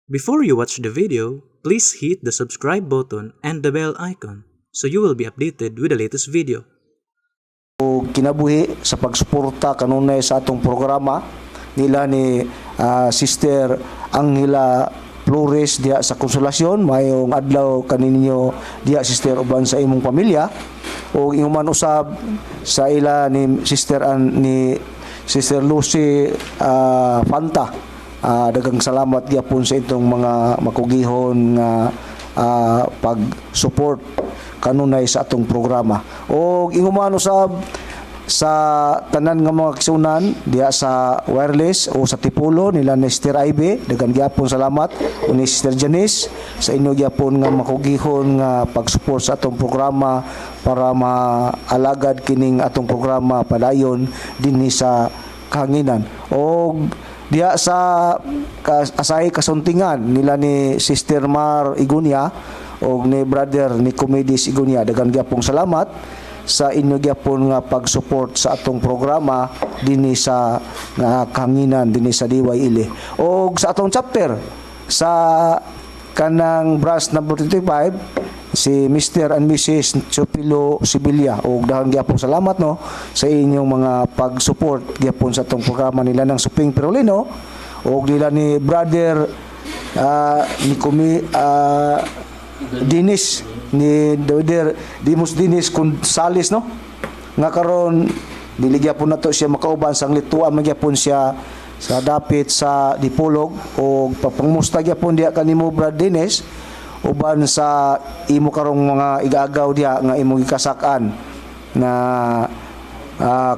Before you watch the video, please hit the subscribe button and the bell icon so you will be updated with the latest video. Og kinabuhi sa pagsuporta kanunay sa atong programa nila ni Sister Angela Flores diha sa Konsolasyon. Mayong adlaw kaninyo diha, Sister, uban sa imong pamilya, ug ingon usab sa ila ni Sister an ni Sister Lucy Fanta. Daghang salamat gyapon sa itong mga makugihon nga pag-support kanunay sa atong programa. Og ingon usab sa tanan nga mga kaigsuonan diha sa wireless o sa Tipulo nila ni Sister Ivy, daghan gyapon salamat, o ni Sister Janice, sa inyo gyapon nga makugihon nga pag-support sa atong programa para maalagad kining atong programa padayon dinhi sa kahanginan. Og diha sa Asay Kasuntingan nila ni Sister Mar Igunya og ni Brother Nicomedes Igunya, daghan gyapong salamat sa inyo gyapon nga pag-support sa atong programa dinhi sa nga kahanginan, dinhi sa DYLA. Og sa atong chapter sa kanang branch number 25, si Mr. and Mrs. Chupilo Sibilia, og daghan gyapon salamat, no, sa inyong mga pag-support gyapon sa atong programa nila ng Suping Perolino og nila ni Brother ni Dinis, ni Brother Dimus Dinis Gonzales, no, nga karon dili gyapon nato siya makauban sang lituan man gyapon siya sa dapit sa Dipolog, og papangmusta gyapon diha kanimo, Brad Dinis, uban sa imo karong mga igagaw diha nga imong gikasak-an na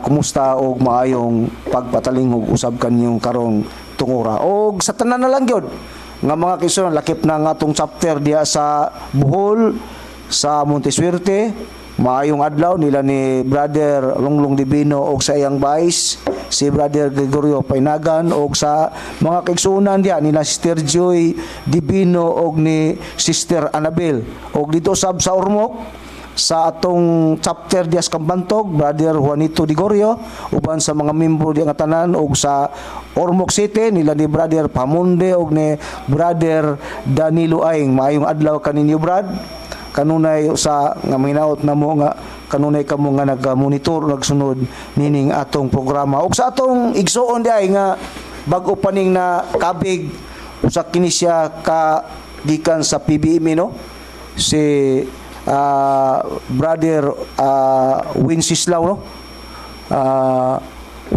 kumusta og maayong pagpatalinghog usab kanyong karong tungura. Og sa tanan na lang gyud nga mga kaigsuonan, lakip na nga atong chapter diha sa Bohol, sa Monteswerte, maayong adlaw nila ni Brother Lunglong Divino og sa iyang vice, si Brother Gregorio Painagan, og sa mga kaigsuonan diha nila Sister Joy Divino og ni Sister Annabel, og dito sab sa Ormoc, sa atong chapter dias Kambantog, Brother Juanito Digorio uban sa mga membro di nga tanan, og sa Ormoc City nila ni Brother Pamunde og ni Brother Danilo Aing, maayong adlaw kaninyo, Brad. Kanunay sa nga mahinaot namo nga kanunay kamo nga nag-monitor, nagsunod nining atong programa. Og sa atong igsuon di ay nga bag-o pa ning na kabig, usa kini siya ka gikan sa PBM, no, si Brother Wenceslao, no,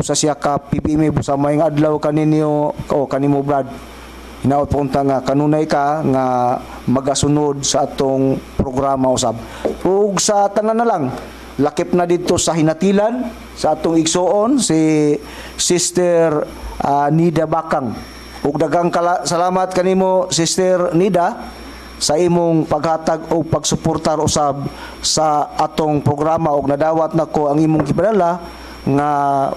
usa siya ka PBM. Busa maayong adlaw kaninyo o kanimo, Brad. Hinaot po unta nga kanunay ka nga magasunod sa atong programa usab. Ug sa tanan na lang, lakip na dito sa Hinatilan, sa atong igsuon si Sister Nida Bakang, ug daghang salamat kanimo, Sister Nida, sa imong paghatag o pagsuportar usab sa atong programa, og nadawat nako ang imong gipadala nga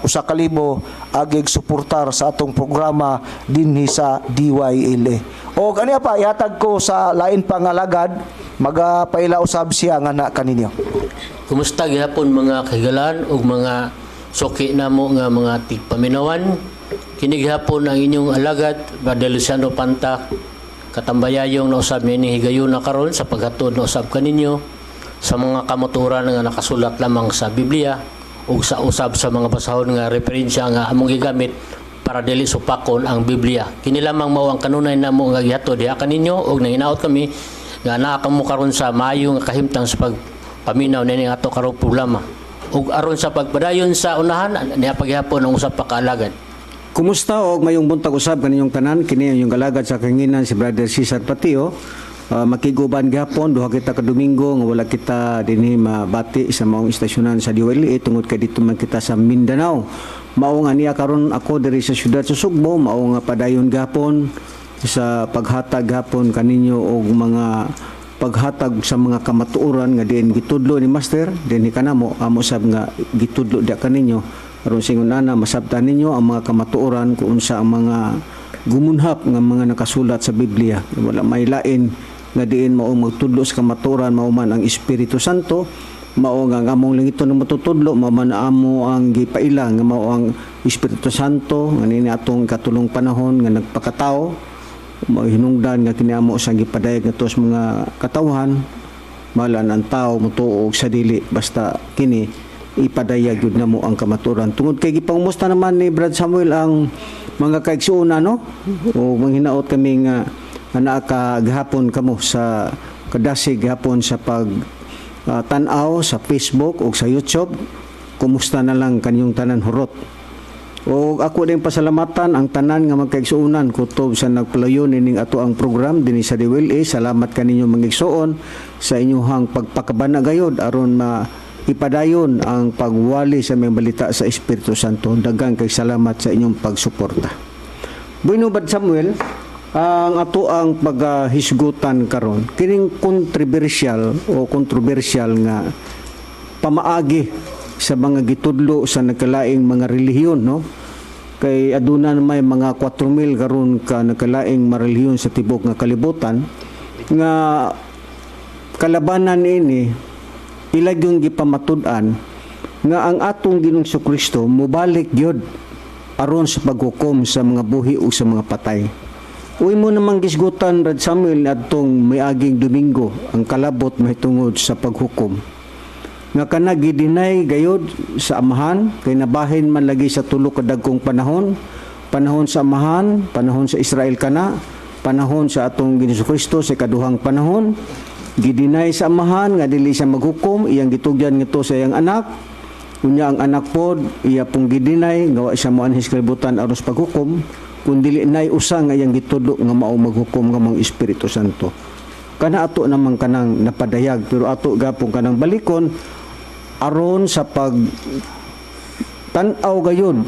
1,000 agig suportar sa atong programa dinhi sa DYLA. Og aniya pa ihatag ko sa lain pang alagad, magapaila usab siya nga na kaninyo. Kumusta gihapon, mga kahigalan ug mga suki namo nga mga tigpaminawan? Kini gihapon ang inyong alagad, Brother Luciano Panta. Katambayayong na usab niini higayuna karon sa paghatod na usab kaninyo sa mga kamatuoran nga nakasulat lamang sa Biblia ug sa usab sa mga basahon nga referensya nga among gigamit para dili supakon ang Biblia. Kini lamang mao ang kanunay namo nga gihatod diha kaninyo ug nanginaot kami nga naa kamo karon sa maayo nga kahimtang sa pagpaminaw niini ato karong programa. Ug aron sa pagpadayon sa unahan niya paghihapon ang usa pa ka alagad. Kumusta og mayong buntag usab kaninyong tanan? Kini ang inyong galagad sa kahanginan, si Brother Cesar Patio. Makiguban gihapon, duha kita ka Domingo nga wala kita dinhi mabati sa maong istasyonan sa DYLA tungod kay dito man kita sa Mindanao. Mao nga niya karon ako diri sa syudad sa Sugbo, mao nga padayon gihapon sa paghatag gihapon kaninyo og mga paghatag sa mga kamatuoran nga diin gitudlo ni Master dinhi kanamo, amo sab nga gitudlo diha kaninyo aron singon ana masabtan ninyo ang mga kamatuoran kung unsa ang mga gumunhap nga mga nakasulat sa Biblia. Wala may lain nga diin mao magtudlo sa kamatuoran, mao man ang Espiritu Santo. Mao nga ang among langito ng matutudlo, mao man amo ang gipaila nga mao ang Espiritu Santo nga niini atong katulong panahon nga nagpakatao. Mahinungdan nga kini amo sang gipadayag ngadto sa mga katawhan, malan ang tao motuo sa dili, basta kini ipadayag gyud namo ang kamatuoran tungod kay gipangumusta naman ni Brad Samuel ang mga kaigsuonan, no, o manghinaot kami nga anaa ka gahapon kamo sa kadasig gahapon sa pag tan-aw sa Facebook o sa YouTube. Kumusta na lang kanyong tanan hurot. O ako din pasalamatan ang tanan nga magkaigsuonan kutob sa nagpalayon ining ato ang program dinhi sa DWLA. Salamat kaninyo, mga igsuon, sa inyong pagpakabana gayod aron ma ipadayon ang pagwali sa mga balita sa Espiritu Santo. Daghang kay salamat sa inyong pagsuporta. Bueno, Brad Samuel, ang ato ang paghisgutan karon kining controversial o controversial nga pamaagi sa mga gitudlo sa nagkalaing mga relihiyon, no, kay aduna may mga 4,000 karon ka nagkalaing mga relihiyon sa tibok nga kalibutan nga kalabanan ini ila yung gipamatud-an nga ang atong Ginoong Kristo mobalik gyud aron sa paghukom sa mga buhi o sa mga patay. Uy mo namang gisgutan, Brad Samuel, adtong miaging Domingo ang kalabot mahitungod sa paghukom nga kana gidinay gayod sa Amahan kay nabahin man lagi sa tulo ka dagkong panahon: panahon sa Amahan, panahon sa Israel kana, panahon sa atong Ginoong Kristo sa kaduhang panahon. Gidinay sa Amahan nga dili siya maghukom, iyang gitugyan ngadto sa iyang anak. Unya ang anak pod iya pong gidinay nga wa siya moanhi sa kalibutan aron sa paghukom, kun dili nay usa nga iyang gitudlo nga mao maghukom nga mong Espiritu Santo. Kana ato namang kanang napadayag, pero ato gapong kanang balikon aron sa pag tan-aw gayud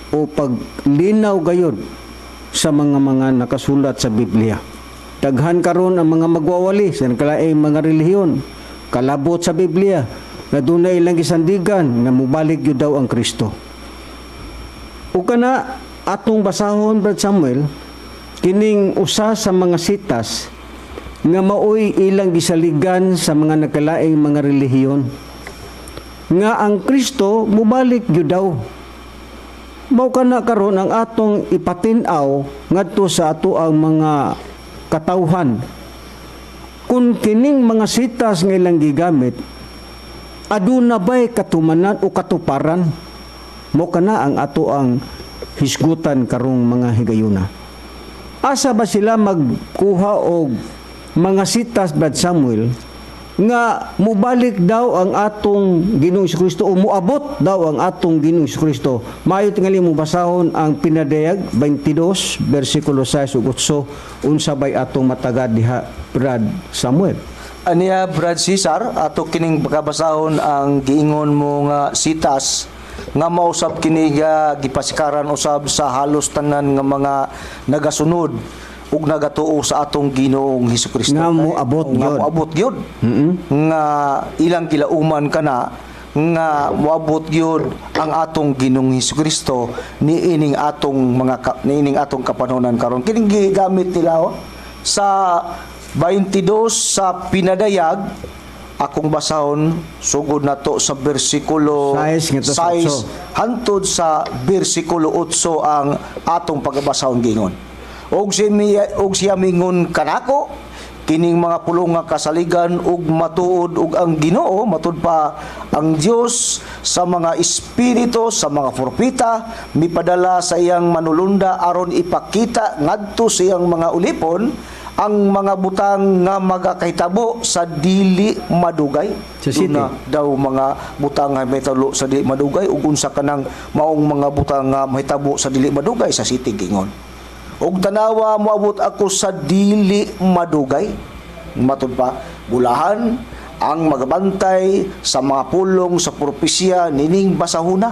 o paglinaw gayud sa mga nakasulat sa Biblia. Daghan karon ang mga magwawali sa nakalaing mga relihiyon kalabot sa Biblia na dunay ilang gisandigan nga mobalik gyud daw ang Kristo. O kana atong basahon, Brad Samuel, kining usa sa mga sitas nga maoy ilang gisaligan sa mga nakalaing mga relihiyon nga ang Kristo mobalik gyud daw. Mao kana karon ang atong ipatin-aw ngadto sa ato ang mga katawhan. Kung kining mga sitas nga ilang gigamit, aduna bay katumanan o katuparan? Mo kana ang ato ang hisgutan karong mga higayuna. Asa ba sila magkuha og mga sitas, Brad Samuel, nga mubalik daw ang atong Ginoong Kristo o muabot daw ang atong Ginoong Kristo? Maayo tingali mo basahon ang Pinadayag 22 bersikulo 6 ug 8. Unsa bay atong matagad diha, Brad Samuel? Aniya, Brad Cesar, ato kining pakabasahon ang giingon mo nga sitas nga mausab kini nga gipasikaran usab sa halos tanan nga mga nagasunod ug nagatuo sa atong Ginoong Hesukristo. Nga moabot Nga gyud. moabot gyud. Nga ilang gilauman kana nga moabot gyud ang atong Ginoong Hesukristo niining atong mga niining atong kapanonan karon. Kining gigamit nila, oh, sa 22 sa Pinadayag, akong basahon sugod nato sa bersikulo 6 ngadto sa 6 hantod sa bersikulo 8 ang atong pagabasahon gingon. Og siya mingon kanako, "Kining mga pulong nga kasaligan ug matuod, ug ang Ginoo," matud pa, "ang Dios sa mga espiritu sa mga propeta mipadala sa iyang manulunda aron ipakita ngadto sa iyang mga ulipon ang mga butang nga magakahitabo sa dili madugay." Sa city. Duna daw mga butang nga mahitabo sa dili madugay, ug unsa kanang maong mga butang nga mahitabo sa dili madugay sa city gingon. "Og tanawa, moabot ako sa dili madugay." Matud pa, "Bulahan ang magabantay sa mga pulong sa propesya nining basahuna.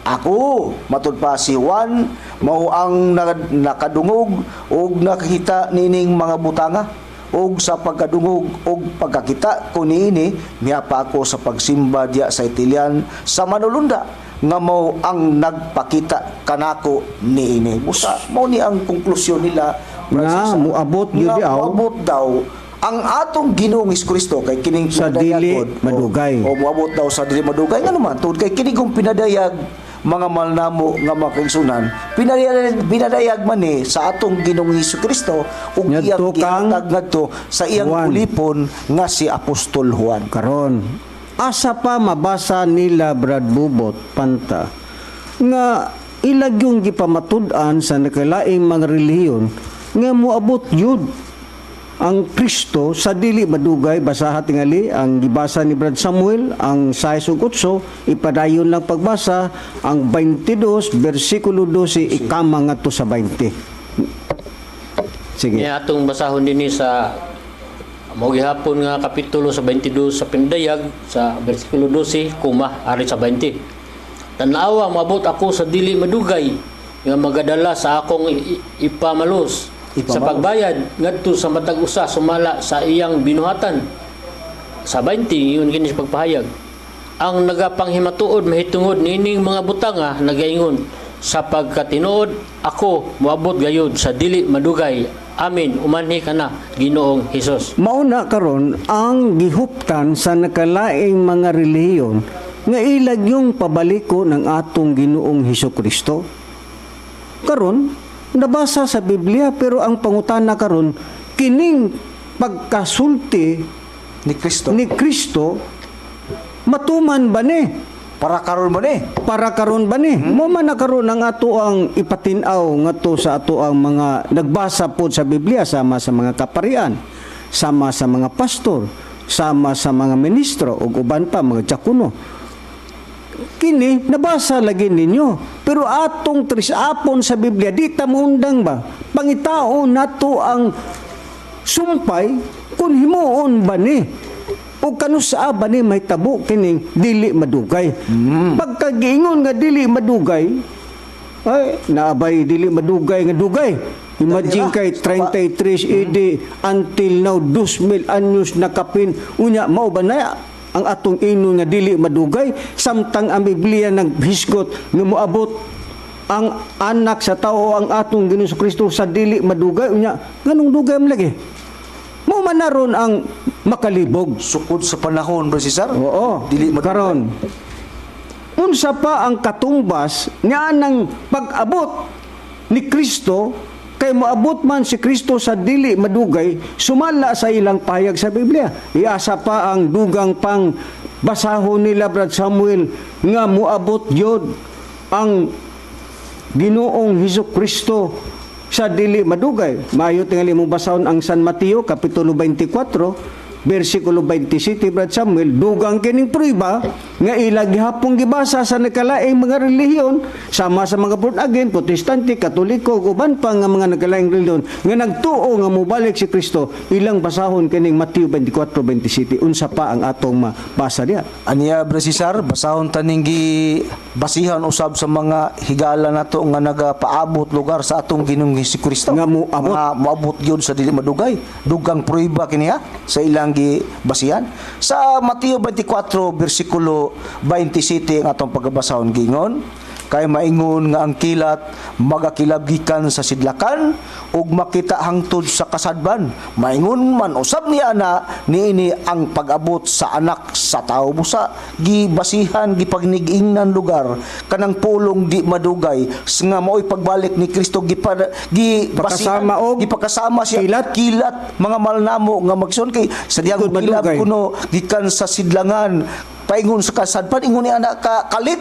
Ako," matud pa, "si Juan, mao ang nakadungog ug nakakita nining mga butanga. Ug sa pagkadungog ug pagkakita ko niini, mihapa ako sa pagsimba diya sa itilyan sa manulunda nga mao ang nagpakita kanako niini." Busa mao ni ang konklusyon nila, Nga, moabot gyud Nga diaw. moabot daw ang atong Ginoong Kristo kay kining Sa pinadayag dili pod, madugay. O, moabot daw sa dili madugay. Nga naman, tungod kay kini kong pinadayag mga malnamo nga mga kaigsunan, pinadayag man ni sa atong Ginoong Hesus Kristo ug iyang Ngadto kang gihatag ngadto sa iyang Juan. Ulipon nga si Apostol Juan. Karon, asa pa mabasa nila, Brad Bubot Panta, nga ilag yung gipamatud-an sa nakalaing mga relihiyon nga moabot yun ang Kristo sa dili madugay? Basaha tingali ang gibasa ni Brad Samuel ang 6 ug 8. Ipadayon lang pagbasa ang 22 bersikulo 12, ikama ngadto sa 20. Sige. Niya atong basahon dinhi sa mao gihapon nga kapitulo sa 22 sa Pindayag sa bersikulo 12 kuma ari sa 20. Tanawa, moabot ako sa dili madugay nga magadala sa akong ipamalos sa Ipamalos. Pagbayad ngadto sa matag usa sumala sa iyang binuhatan. Sa 20 yun kini sa pagpahayag. Ang nagapanghimatuod mahitungod niining mga butanga nagaingon, sa pagkatinuod ako moabot gayud sa dili madugay. Amen. Umanhi ka na, Ginoong Hesus. Mauna karon ang gihuptan sa nakalaing mga relihiyon nga ilag yung pabaliko ng atong Ginoong Hesus Kristo. Karon, nabasa sa Biblia, pero ang pangutana karon, kining pagkasulti ni Kristo ni Kristo matuman ba ni? Para karon mo ni. Para karon ba ni? Mo man na karon ang ato ang ipatin-aw ngadto sa ato ang mga nagbasa pod sa Biblia, sama sa mga kaparian, sama sa mga pastor, sama sa mga ministro ug uban pa mga diakono. Kini nabasa lagi ninyo, pero atong trisapon sa Biblia, di ta muundang ba? Pangitaon nato ang sumpay kung himuon ba ni o kanusa ba ni mahitabo kining dili madugay. Pagkagiingon nga dili madugay, ay naabay dili madugay nga dugay. Imagine kay 33 AD until now, 2000 anyos na kapin. Unya mao ba na ang atong inon nga dili madugay samtang ang Biblia naghisgot nga moabot ang anak sa tao, ang atong Ginoong Kristo, sa dili madugay? Unya nganong dugay man lagi? Mo man na ron ang makalibog. Sukod sa panahon, Bro Cesar. Oo. Dili madugay. Karon, unsa pa ang katumbas niya ng pag-abot ni Kristo, kay moabot man si Kristo sa dili madugay sumala sa ilang pahayag sa Biblia? Iasa pa ang dugang pang basahon nila, Brad Samuel, nga moabot yod ang Ginoong Hesus Kristo sa dili madugay? Maayo tingali mo basahon ang San Mateo kapitulo 24 versikulo 27, Brad Samuel. Dugang kining prueba nga ila gihapong gibasa sa nakalaing mga relihiyon, sama sa mga born again, Protestante, Katoliko ug uban pa nga mga nakalaing relihiyon nga nagtuo nga mobalik si Kristo. Ilang basahon kining Mateo 24:27. Unsa pa ang atong mabasa diha? Aniya, Bro Cesar, basahon taning gi basihan usab sa mga higala nato nga nagapaabot lugar sa atong Ginoong Hesus Kristo. Nga moabot. Nga moabot gyud sa dili madugay. Dugang prueba kini ha sa ilang gi basihan. Sa Mateo 24 bersikulo 27 ang atong pagabasahon, gingon, kay maingon nga ang kilat magakilab gikan sa sidlakan ug makita hangtod sa kasadban. Maingon man usab niya na niini ang pag-abot sa Anak sa Tao. Busa gibasihan, gipagnigingnan lugar kanang pulong di madugay nga mao'y pagbalik ni Kristo, gibasihan, Pakasama og gipakasama siya kilat. Kilat, mga malnamo nga magson, kay sa diyang Ikod kilab madugay. kuno gikan sa sidlangan paingon sa kasadpan, ingon ni anak ka kalit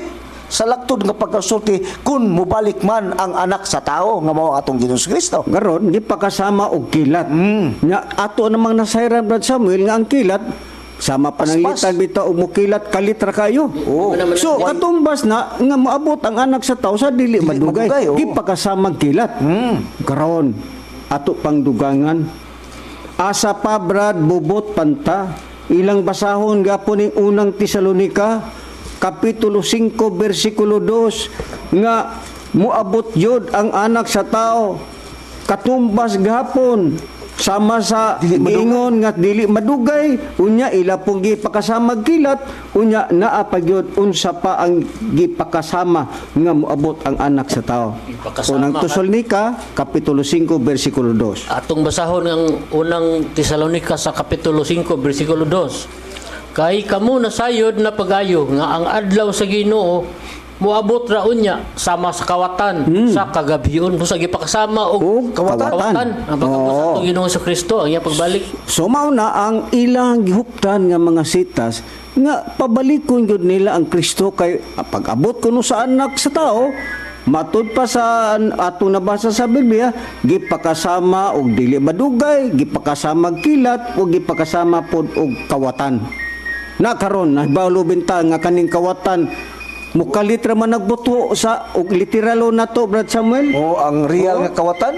sa laktod nga pagkasulti kung mobalik man ang Anak sa Tao nga mao ang atong Ginoong Kristo. Karon gipakasama og kilat. Nya ato namang nasayran, Brad Samuel, nga ang kilat sama pananglitan bitaw og mukilat, kalit ra kayo. Oo. So katumbas na nga moabot ang Anak sa Tao sa dili madugay. Madugay, oo. Gipakasama kilat. Karon ato pang dugangan. Asa pa, Brad Bubot Panta? Ilang basahon gapon ning Unang Tesalonika kapitulo 5 bersikulo 2 nga muabot yod ang Anak sa Tao. Katumbas gahapon sama sa Dili madugay. giingon nga dili madugay. Unya ila pong gipakasama kilat. Unya naa pa gyud, unsa pa ang gipakasama nga moabot ang Anak sa Tao? Gipakasama Unang Tesalonika kapitulo 5 bersikulo 2. Atong basahon ang Unang Tesalonika sa kapitulo 5 bersikulo 2. Kay kamo nasayod na pagayo nga ang adlaw sa Ginoo Moabot ra unya sama sa kawatan sa kagabhion. Busa gipakasama og Og kawatan. Kawatan. Ang pag-abot sa atong Ginoong Kristo ang iyang pagbalik. So mao na ang ilang gihuptan nga mga sitas nga pabalikon gyud nila ang Kristo kay pag-abot kuno sa anak sa tao, matud pa sa atong nabasa sa Biblia, gipakasama og dili madugay, gipakasama kilat ug gipakasama pod og kawatan. Na karon nahibalo binta nga kaning kawatan mukalit ra man nagbuto sa og literalo nato, Brad Samuel. O ang real nga kawatan,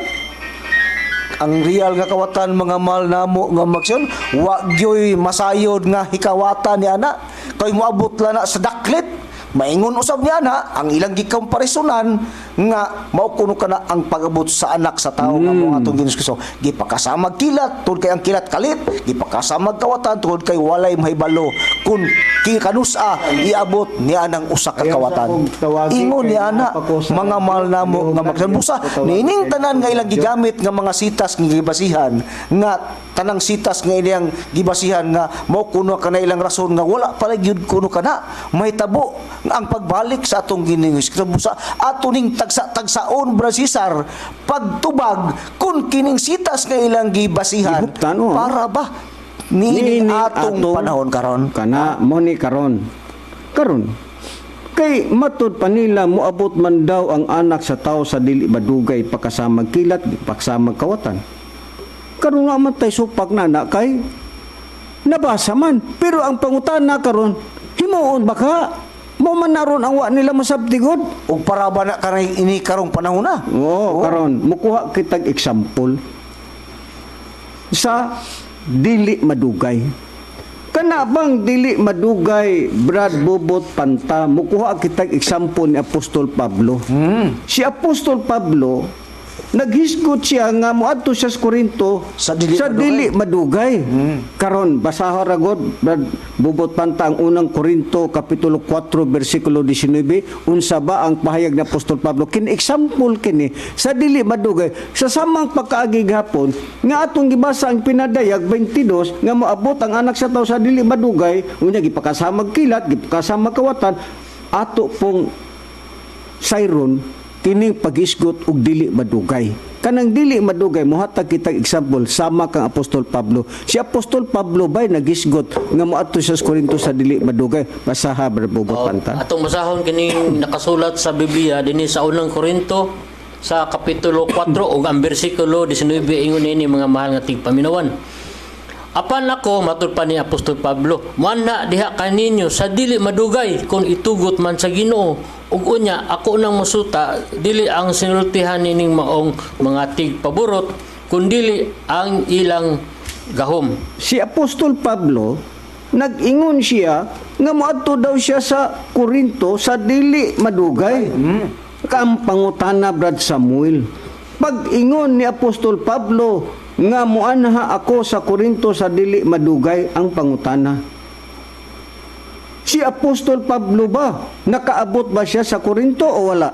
ang real nga kawatan, mga mahal namo nga magsyon, wa gyoy masayod nga hikawatan ni ana kay moabot lang na sa daklit. Maingon usab niya na ang ilang gikomparisunan nga mao kuno kana ang pag-abot sa anak sa tao nga mo atong Ginoong Kristo, gipakasama kilat tungod kay ang kilat kalit, gipakasama kawatan tungod kay walay mahibalo kun kanusa iabot niya ng usa ka Ayaw sa kawatan. akong tawagi Ingon kay niya ana, naa pa ko sa mga mahal namo nga magsyon, busa niining tanan nga ilang gigamit nga mga sitas nga gibasihan, nga tanang sitas nga ilang gibasihan nga mao kuno kana ilang rason nga wala pala gyud kuno kana mahitabo ang pagbalik sa atong Ginoong Kristo. Busa ato ning tagsa-tagsaon, Bra Cesar, pagtubag kun kining sitas nga ilang gibasihan Gihuptan, oh. para ba niining Niini atong panahon karon. Kana mo ni karon. Karon kay matud pa nila moabot man daw ang anak sa tao sa dili madugay, pakasama kilat, pakasama kawatan. Karon nga man tay supak na na kay nabasa man, pero ang pangutana karon, himuon ba ka mo man naron ang wa nila masabtigod? Ug para ba na kanay ini karong panahon na? Oo, karon mukuha kitag example sa dili madugay. Kana bang dili madugay, Brad Bobot Panta, mukuha kitag example ni Apostol Pablo. Si Apostol Pablo, naghisgot siya nga moadto siya sa Korinto sa dili sa madugay. Dili madugay. Karon basaha ra god, Brad Bobot Panta, ang unang Korinto kapitulo 4 bersikulo 19. Unsa ba ang pahayag ni Apostol Pablo? Kin example kini sa dili madugay sa samang pagkaagi gahapon nga atong gibasa ang pinadayag 22 nga moabot ang anak sa tao sa dili madugay, unya gipakasamag kilat, gipakasamag kawatan. Ato pong sayron kining paghisgot og dili madugay. Kanang dili madugay, mohatag kitag example sama kang Apostol Pablo. Si Apostol Pablo bay naghisgot nga moadto siya sa Korinto sa dili madugay? Basaha, Brad Bobot Oh, Panta. atong basahon kining nakasulat sa Biblia dinhi sa unang Korinto sa kapitulo 4 ug ang bersikulo 19. Ingon ini, mga mahal nga tigpaminawan. "Apan ako," matud pa ni Apostol Pablo, "muana diha kaninyo sa dili madugay kung itugot man sa Ginoo. Ug unya ako nang musuta, dili ang sinultihan nining maong mga tigpaburot, kundili ang ilang gahom." Si Apostol Pablo nag-ingon siya nga moadto daw siya sa Korinto sa dili madugay. Kaang pangutana, Brad Samuel. Pag-ingon ni Apostol Pablo nga muanha ako sa Korinto sa dili madugay, ang pangutana, si Apostol Pablo ba, nakaabot ba siya sa Korinto o wala?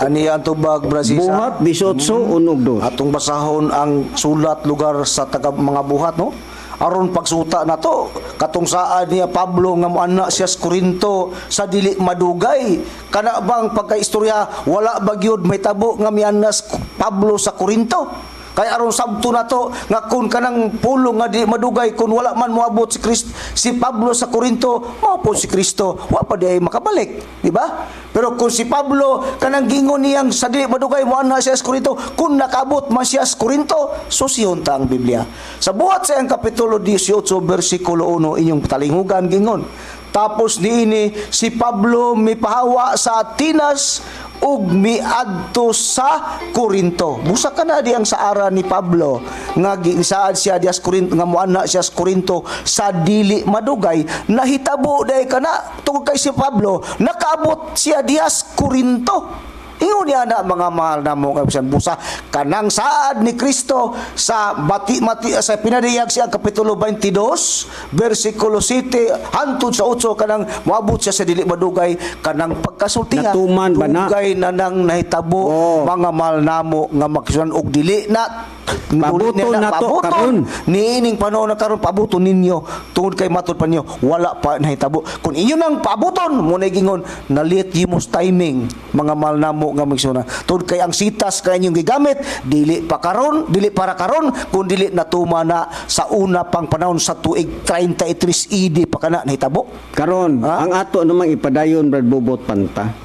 Ani ang tubag, Bra Cesar? Buhat 18, 1, 2. Atong basahon ang sulat lugar sa taga mga Buhat, no? Aron pagsuta nato katong saad niya Pablo nga moana siya sa Korinto sa dili madugay. Kana bang pagkaistorya, wala ba gyud mahitabo nga mianas Pablo sa Korinto? Kay aron sabto nato nga kun kanang pulong nga di madugay, kun wala man moabot si Christ, si Pablo sa Korinto, mao po si Kristo wa pa di ay makabalik, di ba? Pero kung si Pablo kanang gingon niyang sa dili madugay moana siya sa Korinto, kun nakaabot man siya sa Korinto, susihon ta ang Biblia. Sa Buhat sa iyang kapitulo 18 bersikulo 1, inyong talinghugan, gingon, "Tapos niini si Pablo mipahawa sa Atenas ug miadto sa Korinto." Busa kana di ang saara ni Pablo nga gisaad siya dias Korinto nga moana siya sa Korinto sa dili madugay. Nahitabo day kana tungod kay si Pablo nakaabot siya dias Korinto. Ingon niya na, mga mahal na mo nga busa kanang saad ni Kristo sa bati mati sa pinadayag siya kapitulo 22 bersikulo 7 hantod sa 8, kanang moabot siya sa dili madugay, kanang pagkasultiha. Natuman ba na? Dugay na nang nahitabo, mga mahal namo nga makisunan, og dili na Pabuton na to pabuton karon. Niining panahon na karon, pabuton ninyo, tungod kay matud pa ninyo wala pa nahitabo. Kung inyo nang pabuton mo na gingon nalit yimos timing, mga mahal namo nga magsuna, tungod kay ang sitas kay inyong gigamit dili pa karon, dili para karon, kun dili natuma na sa una pang panahon, sa tuig 33 AD pa kana nahitabo. Karon, Ha? ang ato namang ipadayon, Brad Bobot Panta.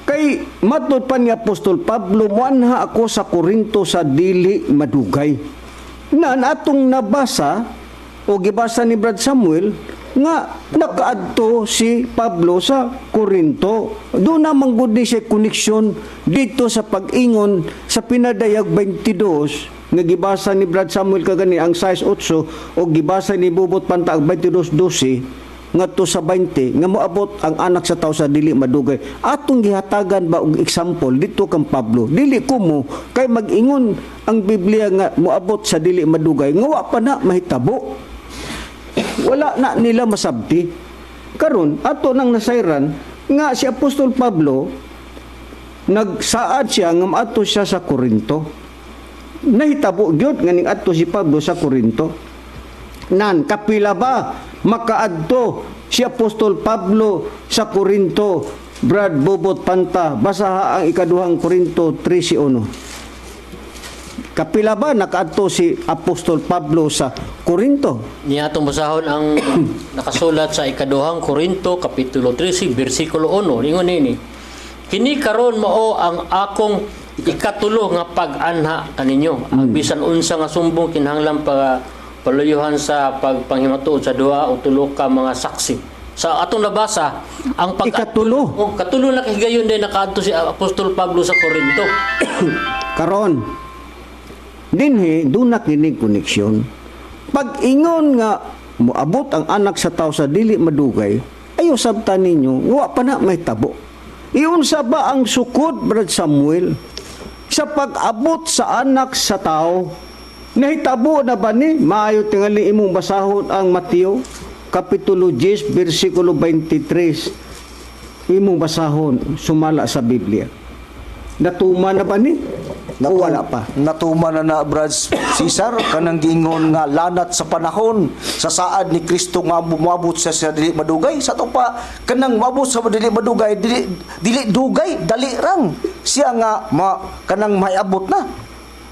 Kay matod pa ni Apostol Pablo, muanha ako sa Korinto sa dili madugay. Na atong nabasa o gibasa ni Brad Samuel nga nakaadto si Pablo sa Korinto. Doon naman gud ni siya koneksyon dito sa pag-ingon sa Pinadayag 22 nga gibasa ni Brad Samuel kagani ang 6:8 o gibasa ni Bubot Panta ang 22:12 ngadto sa 20 nga moabot ang anak sa tao sa dili madugay. Atong gihatagan ba og example dito kang Pablo, dili kumo kay mag-ingon ang Biblia nga moabot sa dili madugay nga wa pa na mahitabo, wala na nila masabti. Karon ato nang nasayran nga si Apostol Pablo nagsaad siya nga moadto siya sa Korinto. Nahitabo gyud nga ning adto si Pablo sa Korinto. Nan kapila ba makaadto si Apostol Pablo sa Korinto? Brad Bobot Panta, basaha ang ikaduhang Korinto 13:1. Kapila ba nakaadto si Apostol Pablo sa Korinto? Niya atong basahon ang nakasulat sa ikaduhang Korinto kapitulo 13 bersikulo 1. Ingon nini: "Kini karon mao ang akong ikatulo nga pag-anha kaninyo. Ang bisan unsa nga sumbong kinahanglan pa paluyuhan sa pagpanghimatuod sa duha o tulo ka mga saksi." Sa atong nabasa, ang pag Ikatulo. Oh, katulo na kahigayon din nakaadto si Apostol Pablo sa Korinto. Karon dinhi doon na kinig koneksyon. Pag ingon nga moabot ang anak sa tao sa dili madugay, ayo sabtan ninyo, wa pa na may tabo. Iunsa ba ang sukod, Brad Samuel, sa pag-abot sa anak sa tao? Nahitabo na ba ni? Maayo tingali imong basahon ang Mateo kapitulo 10 bersikulo 23. Imong basahon sumala sa Biblia. Natuma na ba ni? O wala pa? Natuma na na, Brad Cesar, kanang giingon nga lanat sa panahon sa saad ni Kristo nga moabot sa dili madugay. Sa to pa kanang moabot sa dili madugay, dili dili dugay, dali rang siya nga kanang maiabot na.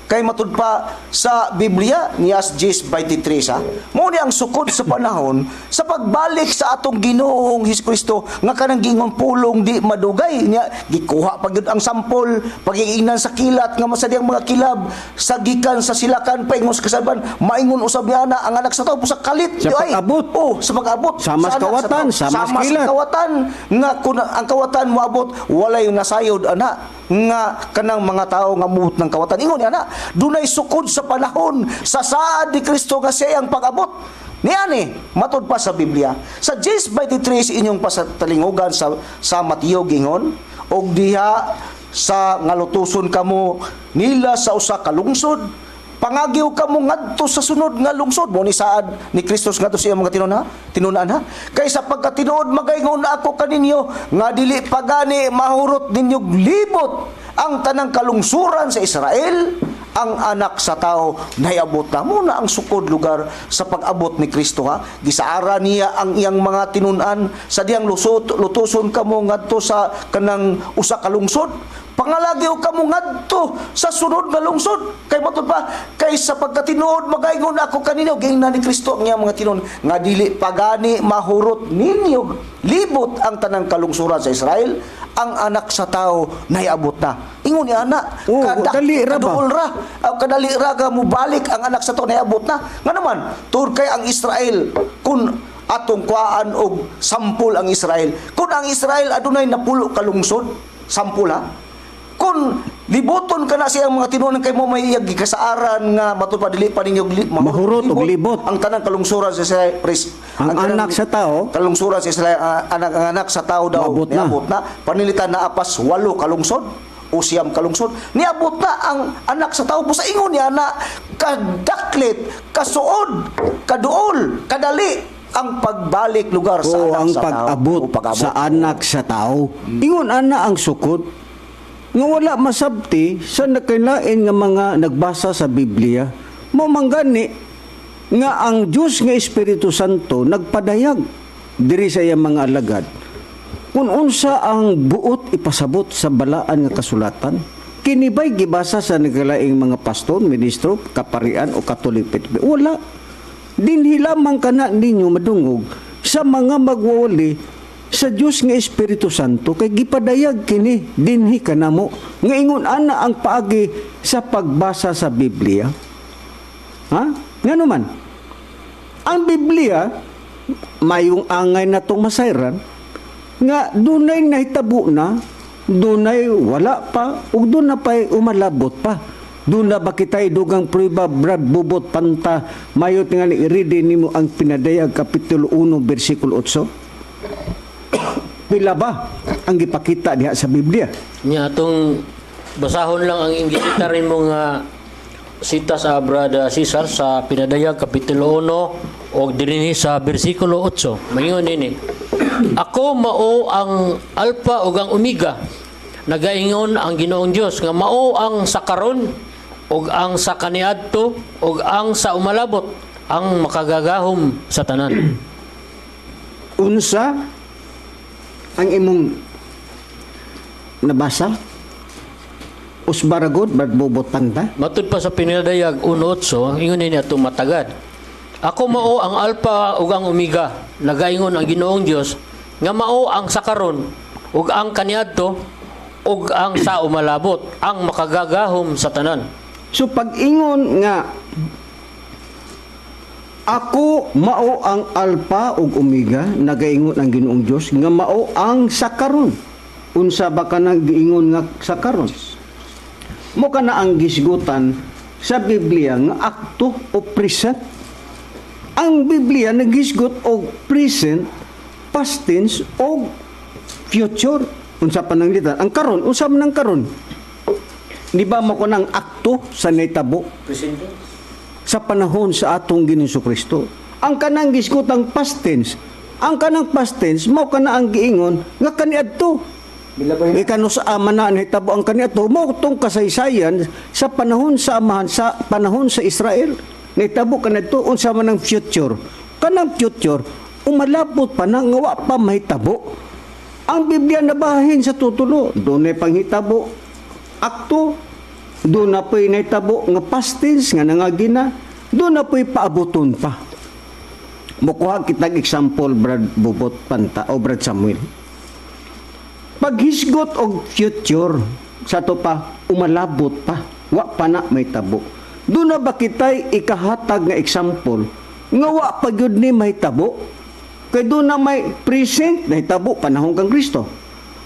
Kay matud pa sa Biblia nias 10:23 ha. Mo ni ang sukod sa panahon sa pagbalik sa atong Ginoong Hesus Kristo nga kanang giingon pulong di madugay niya, gikuha pa gyud ang sampol pagiingnan sa kilat nga masadyang mga kilab sa gikan sa silakan paingon sa kasadban, maingon usab niya na ang anak sa tao sa kalit Sa di ay. pag-abot. Oh, sa pag-abot. Sama sa anak kawatan, tao. sama sa Sama sa kilat. kawatan nga kun ang kawatan moabot walay nasayod ana nga kanang mga tao nga muot ng kawatan. Ingon niya na dunay sukod sa panahon sa saad ni Kristo nga siya ang pag-abot niani matud pa sa Biblia sa 10:23 inyong pasatalingugan sa Mateo gingon og diha sa nga lutuson kamo nila sa usa ka lungsod, pangagiw kamo ngadto sa sunod nga lungsod. Mo ni saad ni Kristus ngadto sa iyang mga tinun-an ha. Kay sa pagkatinuod magaingon ako kaninyo nga dili pagani mahurot ninyo libot ang tanang kalungsuran sa Israel ang anak sa tao nahiabot na. Mo na ang sukod lugar sa pag-abot ni Kristo ha. Gisaara niya ang iyang mga tinun-an sa diyang lusot, lutuson kamo ngadto sa kanang usa ka lungsod, pangalagyo kamo ngadto sa sunod nga lungsod. Kay matud pa kay sa pagkatinuod magaingon ako kaninyo, giingnan ni Kristo ang iyang mga tinun nga dili pagani mahurot ninyo libot ang tanang kalungsuran sa Israel ang anak sa tao nahiabot na. Ingon ni ana, Oo, dali ra ba? kaduol ra. Aw, kadali ra ka mubalik ang anak sa tao nahiabot na. Nga naman, tur kay ang Israel kun atong kuhaan og sampol ang Israel. Kun ang Israel adunay 10 ka lungsod, sampol ha. Kung Kung libuton ka na siyang mga tinunan kay mo may iyang gikasaaran nga matud pa dili pa ninyo Mahurot og libot. Ang tanang kalungsuran sa Israel, Ang tanang anak sa tao, kalungsuran sa Israel, anak, ang anak sa tao daw Maabot na. niabot na panilitan na apas walo kalungsod o 9 kalungsod, niabot na ang anak sa tao. Busa ingon niya na kadaklit, kasuod, kaduol, kadali ang pagbalik lugar sa O anak ang sa tao. pag-abot O pag-abot. sa anak sa tao. Ingon ana ang sukod nga wala masabti sa nakailain nga mga nagbasa sa Biblia. Mao man gani nga ang Dios nga Espiritu Santo nagpadayag diri sa iyang mga alagad kung unsa ang buot ipasabot sa balaan nga kasulatan. Kini ba'y gibasa sa nagkalaing mga pastor, ministro, kaparian o Katolik? Wala. Dinhi lamang kana ninyo madungog sa mga magwawali sa Dios nga Espiritu Santo kay gipadayag kini dinhi kanamo nga ingon ana ang paagi sa pagbasa sa Biblia. Ha? Ngano man? Ang Biblia mayong angay na tong masayran nga dunay nahitabo na, dunay wala pa, ug doon na pa'y umalabot pa. Doon na ba kita'y dugang prueba, Brad Bubot Panta, mayo tingali i-ready nimo ang Pinadayag Kapitulo 1, versikulo 8? Pila ba ang gipakita diha sa Biblia? Nya atong basahon lang ang gisita rin mo nga sita sa Brad Cesar sa Pinadayag Kapitulo 1 og dinhi sa bersikulo 8. Maingon nini: "Ako mao ang Alpha ug ang Omega. Nagaingon ang Ginoong Dios nga mao ang sa karon ug ang sa kaniadto ug ang sa umalabot, ang makagagahom sa tanan." Unsa ang imong nabasa? Usbaragod, Brad Bubot Panta? Matud pa sa Pinadayag 1:8, ingon nini atong matagad. "Ako mao ang Alpha ug ang Omega. Nagaingon ang Ginoong Dios nga mao ang sa karon ug ang kaniadto ug ang sa umalabot, ang makagagahom sa tanan." So pag-ingon nga "Ako mao ang Alpha ug Omega, nagaingon ang Ginoong Dios nga mao ang sa karon." Unsa ba kanang giingon nga sa karon? Mo kana ang gisgutan sa Biblia nga akto o present. Ang Biblia nagisgot og present, past tense og future. Unsa pa nang litan? Ang karon, unsa man ang karon? Di ba mo ko nang akto sa nahitabo sa panahon sa atong Ginoong Kristo? Ang kanang gisgutang past tense, ang kanang past tense mao kana ang giingon nga kaniadto. Ikano sa ama na nahitabo ang kaniadto, mao tong kasaysayan sa panahon sa amahan, sa panahon sa Israel. Nahitabo kaniadto. Unsa man ang future? Kanang future umalabot pa na nga wa pa mahitabo. Ang Biblia nabahin sa tutulo, dunay panghitabo akto, doon na po'y nahitabo nga past tense nga nangagina, doon na po'y paabuton pa. Mukuha kitag example, Brad Bubot Panta o Brad Samuel. Paghisgot og future sa to pa umalabot pa, wa pa na mahitabo. Doon na ba kitay ikahatag nga example nga wa pa gyud ni mahitabo? Kay doon na may present, nahitabo panahon kang Kristo.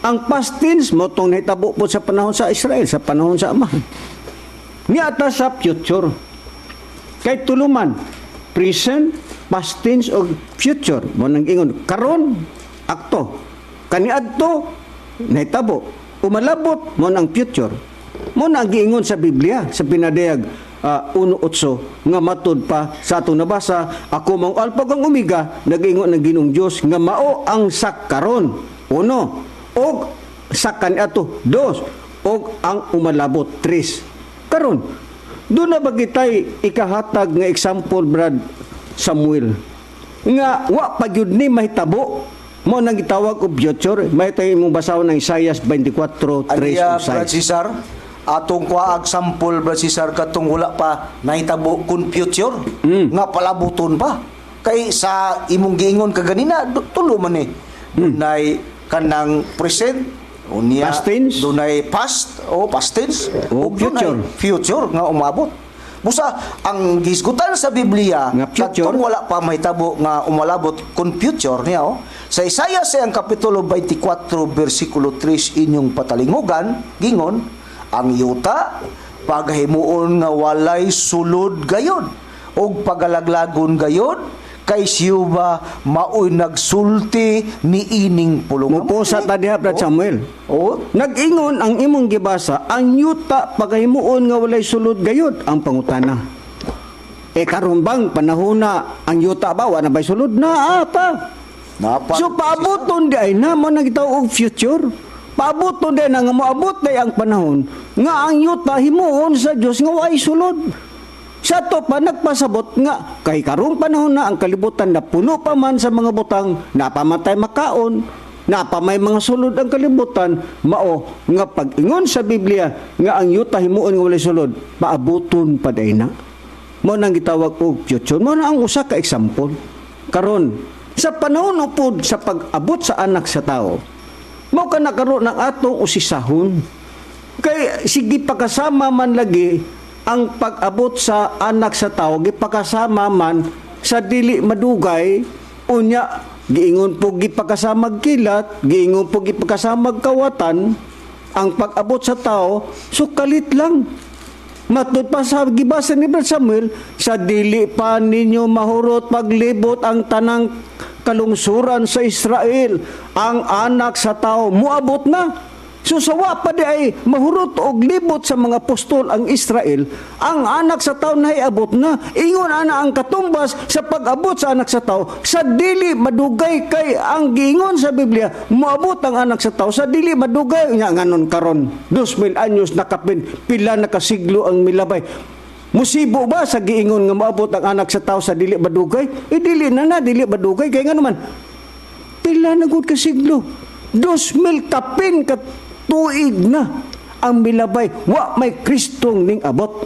Ang past tense mo tong nahitabo po sa panahon sa Israel, sa panahon sa Amahan. Niata sa future. Kay tuluman, present, past tense o future. Mo nang ingon karon akto. Kaniadto nahitabo. Umalabot mo nang future. Mo na ang giingon sa Biblia sa Pinadayag 1:8 nga matud pa sa atong nabasa, "Ako mao Alpha ug ang Omega, nagaingon ng Ginoong Dios nga mao ang sa karon, uno, og sa kaniadto, dos, og ang umalabot, tres." Karon, doon na ba kitay ikahatag nga example, Brad Samuel, nga wa pa gyud ni mahitabo? Mo nang gitawag og future. May tayo imong basahon ng Isaiah 24:3 Aniya, ug 6. Brad Cesar, atong kuha sample, Brad Cesar, katong wala pa nahitabo kun future nga palabuton pa. Kay sa imong giingon kaganina, tulo man eh. Dunay kanang present, unya Past tense. Dunay past o past tense O ug dunay future. Future nga umabot. Busa ang gisgutan sa Biblia nga future. Katong wala pa mahitabo nga umalabot kun future niya oh. Sa Isaiah sa ang kapitulo 24 bersikulo 3, inyong patalingugan, gingon, Ang yuta paghimuon nga walay sulod gayod ug pagalaglagon gayod kay si Jehova maoy nagsulti niining pulong. Mupusa ta diha, Brad Samuel. Oh, Nag-ingon ang imong gibasa, ang yuta pagahimuon nga walay sulod gayod ang pangutana. Eh karon bang panahon na ang yuta ba wa na bay sulod na pa? Napa. So paaboton di ay na mo nang gitawag og future. Paaboton di na nga moabot di ang panahon nga ang yuta himuon sa Dios nga way sulod. Sa to pa nagpasabot nga kay karong panahon na ang kalibutan na puno pa man sa mga butang, napamatay makaon, napamay mga sulod ang kalibutan, mao nga pag-ingon sa Biblia nga ang yuta himuon nga walay sulod, paaboton pa day na. Mao nang gitawag og future. Mao na ang usa ka example. Karon, sa panahon upod sa pag-abot sa anak sa tao, mao ka nakaroon ng atong usisahon. Kay sige pakasama man lagi ang pag-abot sa anak sa tao, gipakasama man sa dili madugay, unya giingon po gipakasamag kilat, giingon po gipakasamag kawatan, ang pag-abot sa tao, so kalit lang. Matud pa sa gibasa ni Brad Samuel, sa dili pa ninyo mahurot paglibot ang tanang kalungsuran sa Israel, ang anak sa tao muabot na. So sawa pa di ay mahurot og libot sa mga apostol ang Israel, ang anak sa tao na abot na. Ingon ana ang katumbas sa pag-abot sa anak sa tao sa dili madugay, kay ang giingon sa Biblia moabot ang anak sa tao sa dili madugay. Nya nganon karon 2000 anyos nakapin, pila na kasiglo ang milabay. Musibo ba sa giingon nga moabot ang anak sa tao sa dili madugay? Eh dili na na dili madugay kay ngano man pila na gud ka siglo, 2000 kapin ka tuig na ang milabay, wa may Kristong ning abot.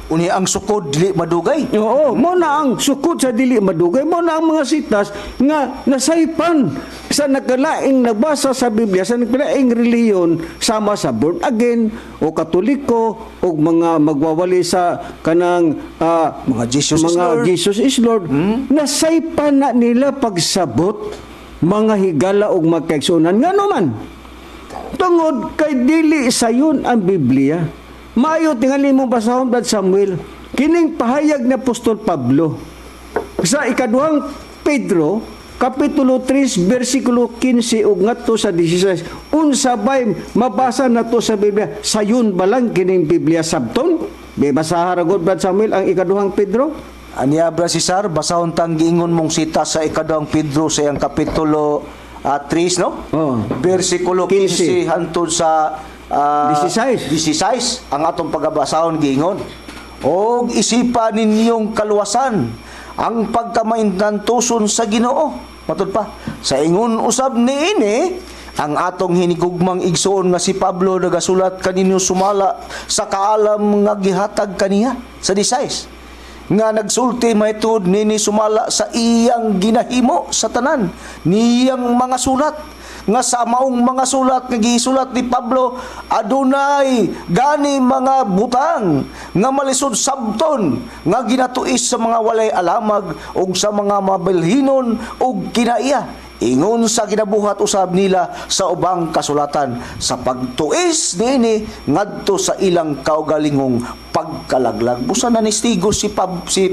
Uni ang sukod dili madugay. Oo, mo na ang sukod sa dili madugay, mo na ang mga sitas nga nasaypan sa nagkalaing nagbasa sa Biblia, sa nagkalaing relihiyon, sama sa born again o Katoliko o mga magwawali sa kanang mga Jesus is mga Lord. Jesus is Lord. Nasaypan na nila pagsabot mga higala og magkaigsuonan. Ngano man? Tungod kay dili sayon ang Biblia. Maayo tingali mo basahon, Brad Samuel. Kining pahayag ni Apostol Pablo sa ikaduhang Pedro kapitulo 3 bersikulo 15 ug ngadto sa 16. Unsa bay mabasa nato sa Biblia? Sayon ba lang kining Biblia sabton? Be basaha ra gud, Brad Samuel, ang ikaduhang Pedro. Aniya, Bra Cesar, basahon tang giingon mong sita sa ikaduhang Pedro sa iyang kapitulo 3, no? Oo. Bersikulo 15 15 hantod sa 16. 16 ang atong pagabasahon giingon. Og isipa ninyong kaluwasan ang pagkamaintantuson sa Ginoo. Matud pa, sa ingon usab niini ang atong hinigugmang igsoon nga si Pablo nagasulat kaninyo sumala sa kaalam nga gihatag kaniya sa 16 nga nagsulti mahitungod nini sumala sa iyang ginahimo sa tanan niyang mga sulat, nga sa maong mga sulat nga gisulat ni Pablo adunay gani mga butang nga malisod sabton nga ginatuis sa mga walay alamag ug sa mga mabalhinon ug kinaiya, ingon sa ginabuhat usab nila sa ubang kasulatan, sa pagtuis niini ngadto sa ilang kaugalingong pagkalaglag. Busa na nistigo si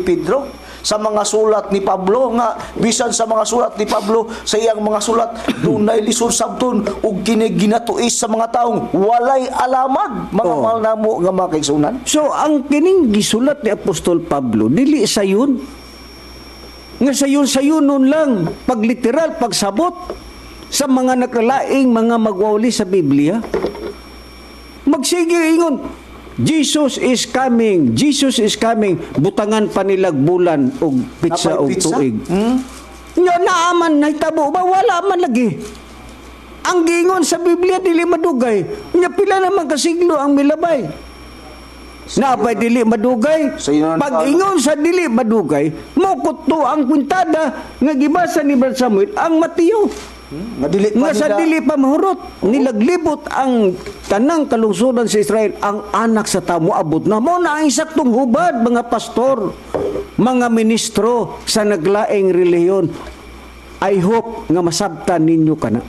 Pedro sa mga sulat ni Pablo nga bisan sa mga sulat ni Pablo, sa iyang mga sulat dunay lisod sabton ug kini ginatuis sa mga taong walay alamag, mga mahal namo nga mga kaigsunan. So ang kining gisulat ni Apostol Pablo dili sayon nga sayon-sayunon lang pagliteral pagsabot sa mga nakalaing mga magwawali sa Biblia. Magsige ingon, Jesus is coming, Jesus is coming, butangan pa nilag bulan og pizza Napay og pizza? tuig. Nya naaman nahitabo ba, wala man lagi. Ang giingon sa Biblia dili madugay. Nya pila naman kasiglo ang milabay. Napay dili madugay. Sa inyo na Pag ingon sa dili madugay, mo kuto ang kwintada nga gibasa ni Brad Samuel ang Mateo. Nga dili pa Nga sa nila- dili pa mahurot, nilaglibot ang tanang kalungsuran sa Israel, ang anak sa tao abot na. Mo na ang saktong hubad, mga pastor, mga ministro sa naglaing relihiyon. I hope nga masabtan ninyo kana.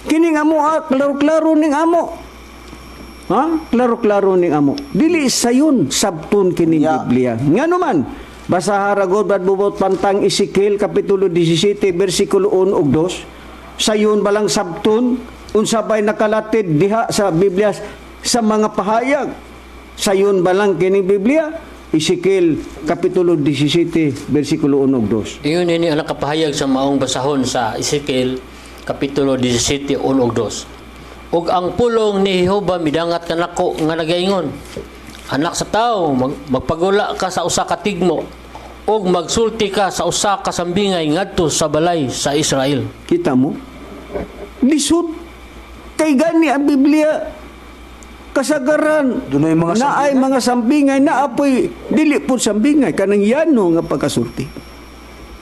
Kining amo, klaro-klaro ning amo. Ha? Klaro-klaro ning amo. Dili sayon sabton kining Biblia. Ngano man, basaha ra gud, Brad Bubot Pantang, Ezekiel kapitulo 17 bersikulo 1 ug 2. Sayon balang sabton? Unsa bay nakalatid diha sa Biblia sa mga pahayag? Sayon balang kining Biblia? Ezekiel kapitulo 17 bersikulo 1 ug 2. Ingon ini ang nakapahayag sa maong basahon sa Ezekiel kapitulo 17, 1 ug 2. "Ug ang pulong ni Jehova midangat kanako nga nagaingon, 'Anak sa tawo, magpagula ka sa usa ka tigmo ug magsulti ka sa usa ka sambingay ngadto sa balay sa Israel.'" Kita mo? Lisod. Kay gani ang Biblia kasagaran Dunay mga na ay sambingay. Mga sambingay na apoy dili po sambingay, kanang yano nga pagkasulti.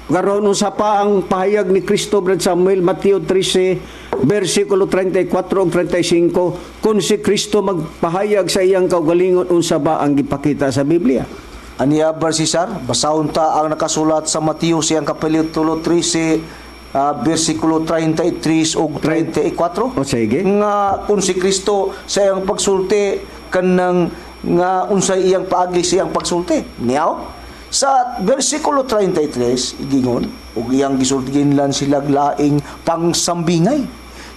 Karon, unsa pa ang pahayag ni Kristo, Brad Samuel? Mateo 13 versikulo 34 ug 35. Kung si Kristo magpahayag sa iyang kaugalingon, unsa ba ang gipakita sa Biblia? Aniya, Bar Cesar, basahon ta ang nakasulat sa Mateo siyang kapitulo 13, versikulo 33 ug 34. O, sige. Nga kung si Kristo sa iyang pagsulti, kanang nga unsay iyang paagi sa iyang pagsulti. Niyaw? Sa versikulo 33, igingon, ug iyang gisultiginlan sila laing pangsambingay.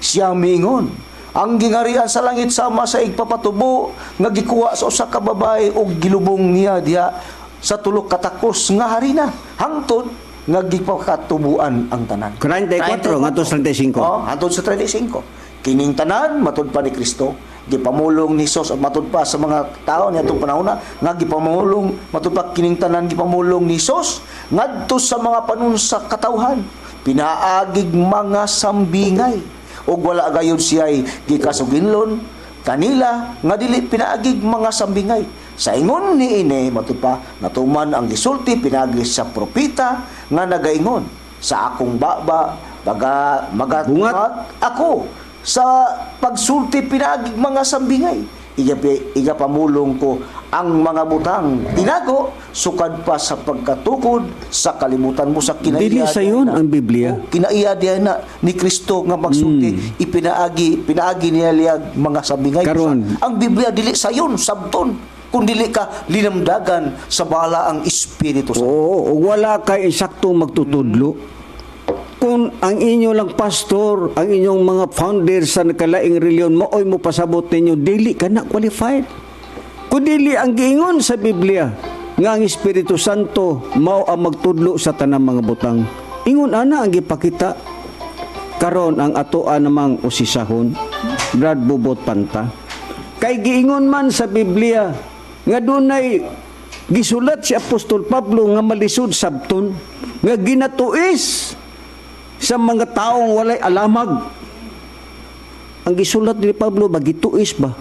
Siya miingon, "Ang gingarian sa langit sama sa igpapatubo nga gikuha sa usa ka babae ug gilubong niya diha sa tulo ka takos nga harina hangtod nga gipakatubuan ang tanan." 34 ngadto sa 35. Oh, hangtod sa 35. "Kining tanan," matud pa ni Kristo, "gipamulong ni Jesus," at matud pa sa mga tao niadtong panahon na nga gipamulong, matud pa, "kining tanan gipamulong ni Jesus ngadto sa mga panunsa katawhan pinaagig mga sambingay, ug wala gayud siya'y gikasuginlon kanila nga dili pinaagig mga sambingay. Sa ingon ni ini," matud pa, "natuman ang gisulti pinaagi sa propeta nga nagaingon, 'Sa akong baba baga Bungat. Magatungag ako sa pagsulti pinaagig mga sambingay. Iga pamulong ko ang mga butang tinago sukad pa sa pagkatukod sa kalibutan mo.'" Sa kinaiya Dili sayon ang Biblia. Oh, kinaiya diha na ni Kristo nga magsulti, ipinaagi pinaagi niya liyag mga sambingay. Karon. Ang Biblia dili sayon sabton kung dili ka linamdagan sa balaang Espiritu Santo. Oo, ug wala kay insaktong magtutudlo. Kung ang inyo lang pastor, ang inyong mga founder sa nakalaing reliyon, maoy mo pasabot ninyo, dili ka na qualified. Kung dili ang giingon sa Biblia, nga ang Espiritu Santo mao ang magtudlo sa tanang mga butang. Ingon ana ang gipakita. Karon, ang atoa namang usisahon, Brad Bubot Panta. Kay giingon man sa Biblia nga dunay gisulat si Apostol Pablo nga malisod sabton, nga ginatuis sa mga taong walay alamag. Ang gisulat ni Pablo ba, gituis ba?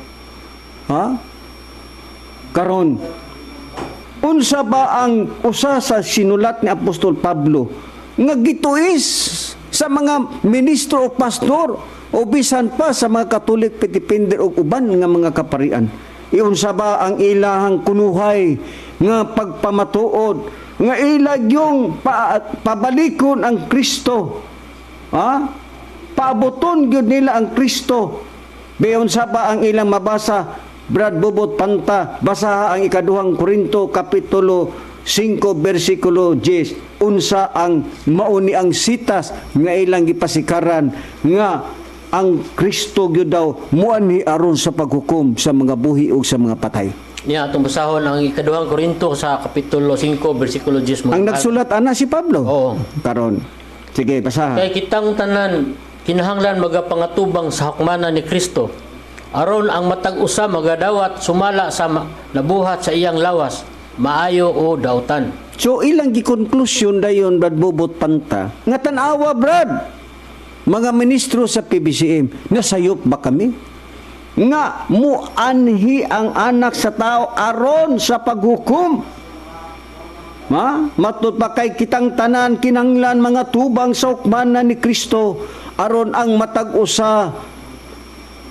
Ha? Karon, unsa ba ang usa sa sinulat ni Apostol Pablo nga gituis sa mga ministro o pastor o bisan pa sa mga Katolik, Petipinder o uban nga mga kaparian? Iunsa ba ang ilahang kunuhay nga pagpamatuod nga ilag yung pabalikon ang Kristo? Ha? Paaboton gyud nila ang Kristo. Beyon sa ba ang ilang mabasa? Brad Bubot Panta, basaha ang Ikaduhang Korinto kapitulo 5 bersikulo 10. Unsa ang mauni ang sitas nga ilang gipasikaran nga ang Kristo gyud daw muanhi aron sa paghukom sa mga buhi ug sa mga patay? Niya atong basahon ang Ikaduhang Korinto sa kapitulo 5 bersikulo 10. Ang nagsulat ana si Pablo. Oo. Karon. Sige, basaha. "Kay kitang tanan kinahanglan magapangatubang sa hukmanan ni Kristo aron ang matag usa magadawat sumala sa nabuhat sa iyang lawas, maayo o dautan." So ilang gikonklusyon dayon, Brad Bobot Panta, nga tan-awa, Brad, mga ministro sa PBCM, nasayop ba kami? Nga muanhi ang anak sa tao aron sa paghukom. Ma, matud pa, kay kitang tanan kinanglan mga tubang sa hukmanan ni Kristo aron ang matag usa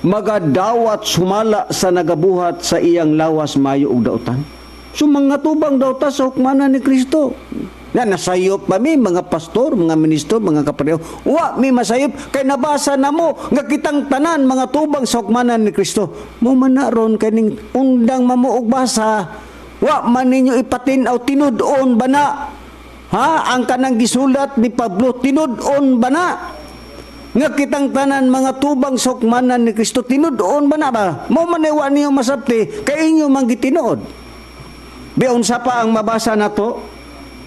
magadawat sumala sa nagabuhat sa iyang lawas, mayo ug dautan. So mga tubang daw ta sa hukmanan ni Kristo. Na nasayop ba mi mga pastor, mga ministro, mga kapareho? Wa mi masayop kay nabasa na mo nga kitang tanan mga tubang sa hukmanan ni Kristo. Mo man na ron kaning undang mamuog basa. Wa man ninyo ipatin-aw, tinud-on ba na? Ha, ang kanang gisulat ni Pablo, tinud-on ba na? Nga kitang tanan mga tubang sa hukmanan ni Kristo, tinud-on ba na ba? Mo man wa niyo masabti kay inyo man gitinuod. Biunsa pa ang mabasa nato?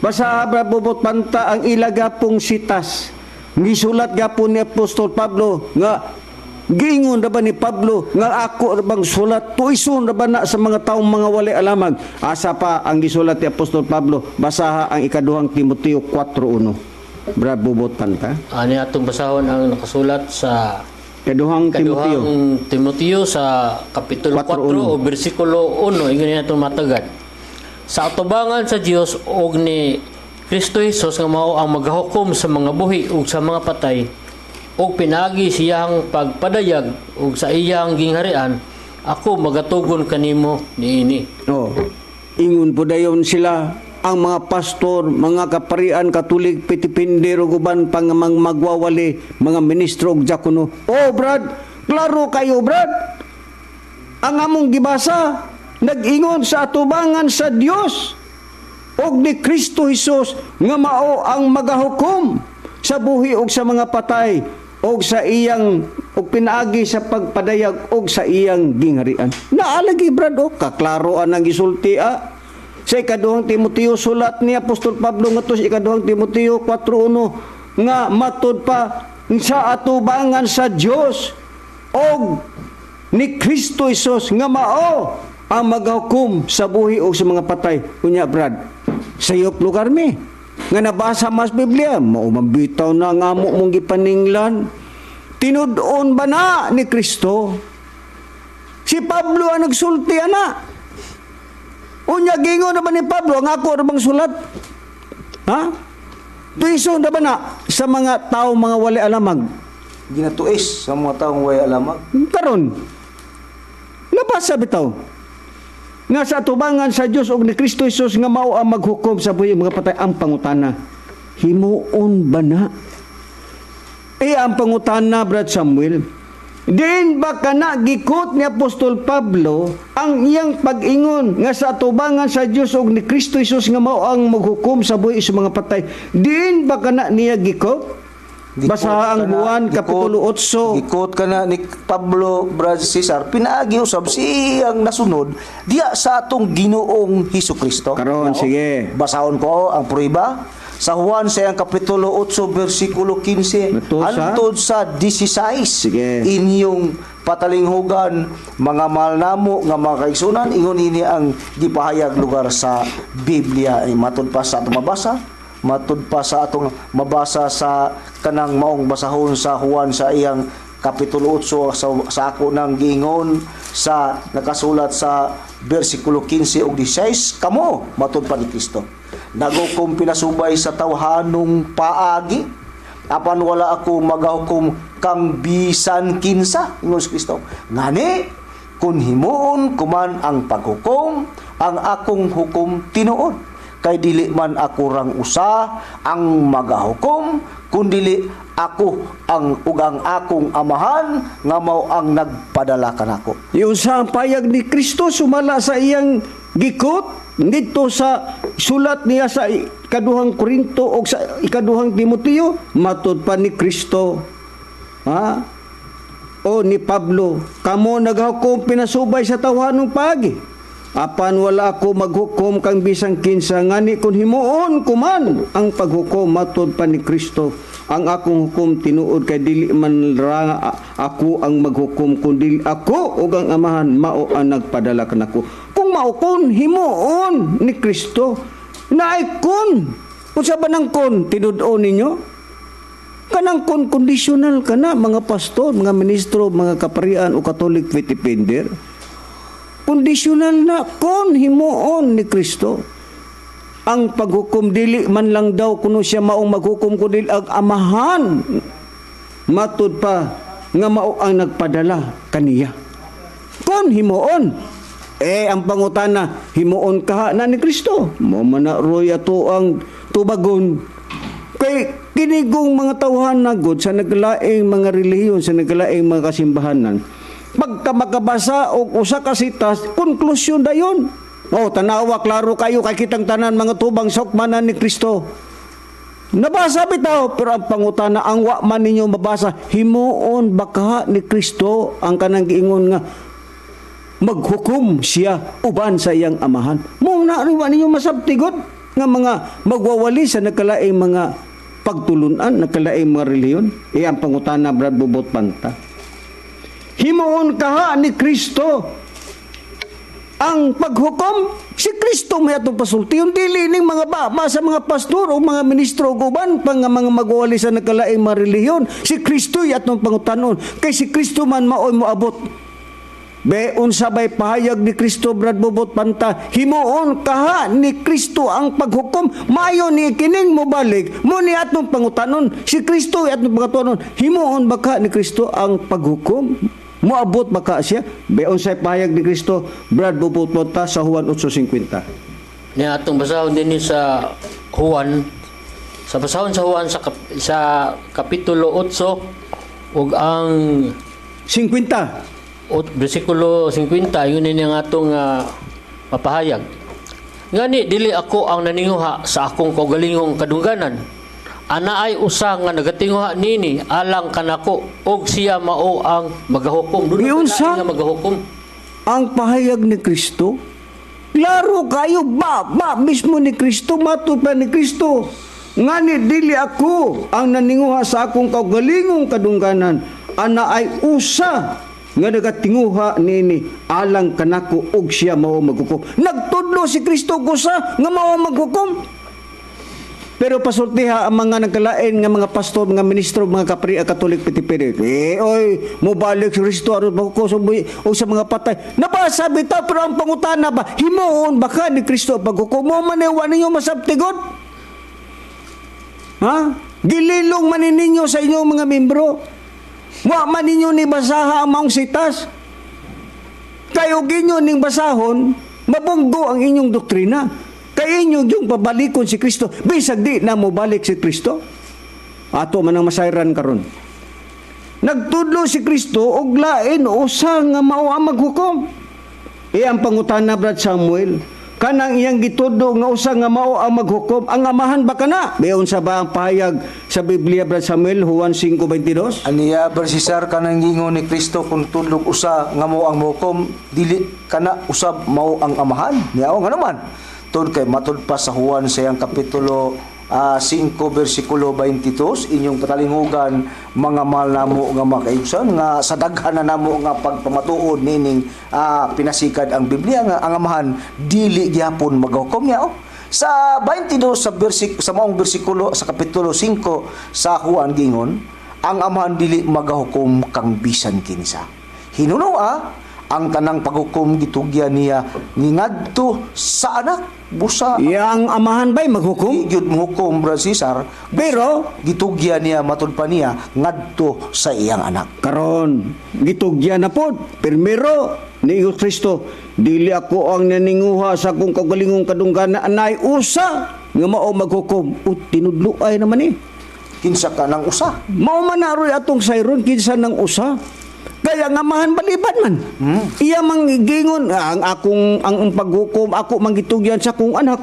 Basa, Bra Bobot Panta, ang ilagapong sitas. Gisulat gapon ni Apostol Pablo nga giingon na ba ni Pablo nga ako ra bang sulat tuison ra ba na sa mga taong mga walay alamag. Asa pa ang gisulat ni Apostol Pablo? Basaha ang ikaduhang Timoteo 4:1. Bra Bobot Panta. Ani atong basahon ang nakasulat sa Kaduhang Timoteo. Kaduhang Timoteo sa kapitulo 4 4:1. o bersikulo 1, ingon niya itong matagad. Sa atubangan sa Dios og ni Kristo Jesus nga mao ang magahukom sa mga buhi ug sa mga patay ug pinaagi siyang pagpadayag ug sa iyang gingharian, ako magatugon kanimo niini. Oh. Ingon po dayon sila ang mga pastor, mga kaparian, Katolik, pitipindero, guban pang mga magwawali, mga ministro ug diakono. Oh, Brad, klaro kayo, Brad. Ang among gibasa, nag-ingon sa atubangan sa Dios og ni Kristo Jesus nga mao ang magahukom sa buhi og sa mga patay og sa iyang og pinaagi sa pagpadayag og sa iyang gingharian. Naalagi, Brad, oh, kaklaro ang gisulti ah. Sa ikaduhang Timoteo, sulat ni Apostol Pablo ngadto sa ikaduhang Timoteo 4:1 nga matud pa sa atubangan sa Dios og ni Kristo Jesus nga mao ang magahukom sa buhi o sa mga patay. Unya, Brad, sayop lugar mi nga nabasa mas Biblia, mao man bitaw na nga amo mong gipaninglan. Tinud-on ba na ni Kristo? Si Pablo ang nagsulti ana. Unya gingon na ba ni Pablo ang ako ra bang sulat? Ha? Tuison na ba na sa mga tao mga wali alamag? Ginatuis sa mga taong way alamag. Karon, nabasa bitaw nga sa atubangan sa Dios ug ni Kristo Jesus nga mao ang maghukom sa buhi mga patay. Ang pangutana, himuon ba na? Eh, ang pangutana, Brad Samuel, diin ba kana gikot ni Apostol Pablo ang iyang pag-ingon nga sa atubangan sa Dios ug ni Kristo Jesus nga mao ang maghukom sa buhi sa mga patay? Diin ba kana niya gikot? Basa ang Juan kapitulo 8. Gikot ka na ni Pablo, Brad Cesar, pinaagi usab siyang nasunod diya sa atong Ginoong Hesus Kristo. Karon, sige. Basahon ko ang pruiba sa Juan sa iyang kapitulo 8 bersikulo 15 Ngadto sa? hantod sa 16. Sige. Inyong patalinghugan, mga mahal namo nga mga kaigsunan, ingon ini ang gipahayag lugar sa Biblia. Ay, matud pa sa atong mabasa, matud pa sa atong mabasa sa kanang maong basahon sa Juan sa iyang kapitulo 8 sa ako nang giingon sa nakasulat sa bersikulo 15 ug 16, kamo matud pa ni Kristo nagukom pinasubay sa tawhanong paagi, apan wala ako magahukom kang bisan kinsa. Ingon si Kristo, ngani kun himuon kuman ang paghukom, ang akong hukom tinuod, kay dili man ako rang usa ang magahukom, kundili ako ang ug ang akong Amahan nga mao ang nagpadala kanako. Yung sa payag ni Kristo sumala sa iyang gikot dito sa sulat niya sa ikaduhang Korinto o sa ikaduhang Timoteo, matud pa ni Kristo, ha, o ni Pablo, kamo naghukom pinasubay sa tawhanong paagi, apan wala ako maghukom kang bisang kinsa. Ngani kun himuon kuman ang paghukom, matud pa ni Kristo, ang akong hukom tinuod, kay dili man ra ako ang maghukom, kundi ako ug ang Amahan mao ang nagpadala kanako. Kung mao kun himuon ni Kristo, naay kun. Unsa ba nang kun tinud-on ninyo? Kanang kun conditional kana, mga pastor, mga ministro, mga kaparian o Catholic faith defender, conditional na kun himuon ni Kristo ang paghukom. Dili man lang daw kuno siya maong maghukom, kundi ang Amahan, matud pa nga mao ang nagpadala kaniya. Kun himuon. Eh, ang pangutana, himuon kaha na ni Kristo. Mao man na roy ato ang tubagon. Kay kinigong mga tawhan na god sa naglaing mga relihiyon, sa naglaing mga kasimbahanan, pagka makabasa og usa ka sitas, konklusyon dayon. Oh, tanawa klaro kayo kay kitang tanan mga tubang sa hukmanan ni Kristo. Nabasa bitaw, pero ang pangutana, ang wa man ninyo mabasa, himuon baka ni Kristo ang kanang giingon nga maghukom siya uban sa iyang amahan. Mo na wa ninyo masabtigot nga mga magwawali sa nagkalaing mga pagtulunan, nagkalaing mga relihiyon. E ang pangutana, Brad Bubot Panta. Himuon kaha ni Kristo ang paghukom? Si Kristo may atong pasulti. Yung dili ning mga baba sa mga pastor o mga ministro o uban pang nga mga magwawali sa nagkalaing mga relihiyon. Si Kristo atong pangutanon. Kay si Kristo man maoy moabot. Be, unsa bay pahayag ni Kristo, Brad Bubot Panta? Himuon kaha ni Kristo ang paghukom? Maayo ni kining mobalik mo ni atong pangutanon. Si Kristo atong pangutanon, himuon ba ka ni Kristo ang paghukom? Moabot ba ka siya? Be, unsay pahayag ni Kristo, Brad Bubot Panta, sa Juan 8:50? Niya atong basahon din sa Juan, sa basahon sa Juan sa kapitulo 8 ug ang 50. Ot, bersikulo 50, yun ini ang atong mapahayag. Ngani dili ako ang naninguha sa akong kaugalingong kadungganan. Ana ay usa nga nagatinguha nini alang kanako og siya mao ang magahukom. Doon Giunsa? nga magahukom. Ang pahayag ni Kristo, klaro kayo ba, ba mismo ni Kristo, matud pa ni Kristo. Ngani dili ako ang naninguha sa akong kaugalingong kadungganan. Ana ay usa nga nagatinguha niini alang kanako og siya mao maghukom. Nagtudlo si Kristo og usa nga mao maghukom. Pero pasultiha ang mga nagkalain nga mga pastor, mga ministro, mga kapri, Katolik pitipiri. Eh, oy, mobalik si Kristo aron maghukom sa buhi o sa mga patay. Nabasa bitaw, pero ang pangutana ba, himuon ba ka ni Kristo ang paghukom? Mo man wa ninyo masabtigon? Ha? Gililong man ninyo sa inyong mga membro. Wa man ninyo ni basaha ang maong sitas. Kayo ginyo ning basahon, mabunggo ang inyong doktrina. Kay inyo yung pabalikon si Kristo, bisag di na mobalik si Kristo. Ato man ang masayran karon. Nagtudlo si Kristo og lain usa nga mao ang maghukom. E ang pangutana, Brad Samuel, kanang iyang gitudlo nga usa nga mao ang maghukom, ang amahan ba kana? Mayon sa ba ang pahayag sa Biblia, Brad Samuel, Juan 5:22? Aniya, Brad Cesar, kanang gingon ni Kristo kung tudlog usa nga mao ang mohukom, dili kana usab mao ang amahan. Niya nga naman. Tud kay matud pa sa Juan sa iyang kapitulo 5 bersikulo 22, inyong patalinghugan mga mahal namo nga mga kaigsoon nga sa daghan na namo nga pagpamatuod nining pinasikad ang Biblia nga ang amahan dili gyapon maghukom niya oh. Sa 22 sa sa maong bersikulo sa kapitulo 5 sa Juan gingon ang amahan dili magahukom kang bisan kinsa. Hinunoa ang tanang paghukom gitugyan niya ningadto sa anak busa. Yang amahan ba'y maghukom? Gyud mohukom, Brad Cesar, Pero gitugyan niya matud pa niya ngadto sa iyang anak. Karon gitugyan na pod. Primero ni Isus Kristo, dili ako ang naninguha sa akong kaugalingong kadungganan, anay usa nga mao maghukom. O tinudlo ay naman eh. Kinsa ka nang usa? Mao man na aroy atong sayron kinsa nang usa. Kaya nga amahan baliban man. Iya mang gingon ang akong ang paghukom ako manggitugyan sa akong anak.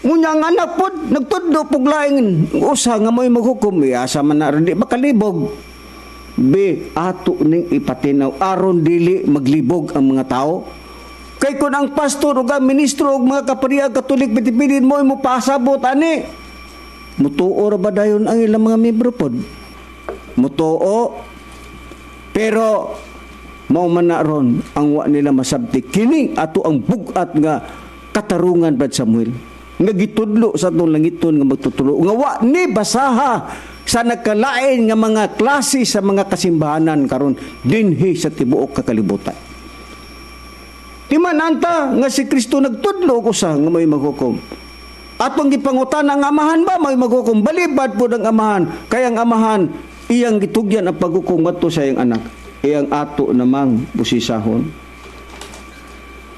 Ngunya ang anak pod nagtudlo pug laing usa nga mo'y maghukom, asa man na di makalibog. Be ato ning ipatinaw aron dili maglibog ang mga tao. Kay kun ang pastor ug ang ministro ug mga kapariag Katolik pitipilin mo mo pasabot ani. Mutuo ra ba dayon ang ilang mga membro pod? Mutuo. Pero mao man na ron ang wa nila masabti kini ato ang bug-at nga katarungan, Brad Samuel, nga gitudlo sa atong langiton nga magtutulo nga wa ni basaha sa nagkalain nga mga klase sa mga kasimbahanan karon dinhi sa tibuok kakalibutan. Di man anta nga si Kristo nagtudlo og usa nga may maghukom. Atong gipangutan ang amahan ba may maghukom? Balibad po ang amahan. Kaya ang amahan iyang gitugyan ang paghukom ngadto sa iyang anak. Iyang ato namang busisahon.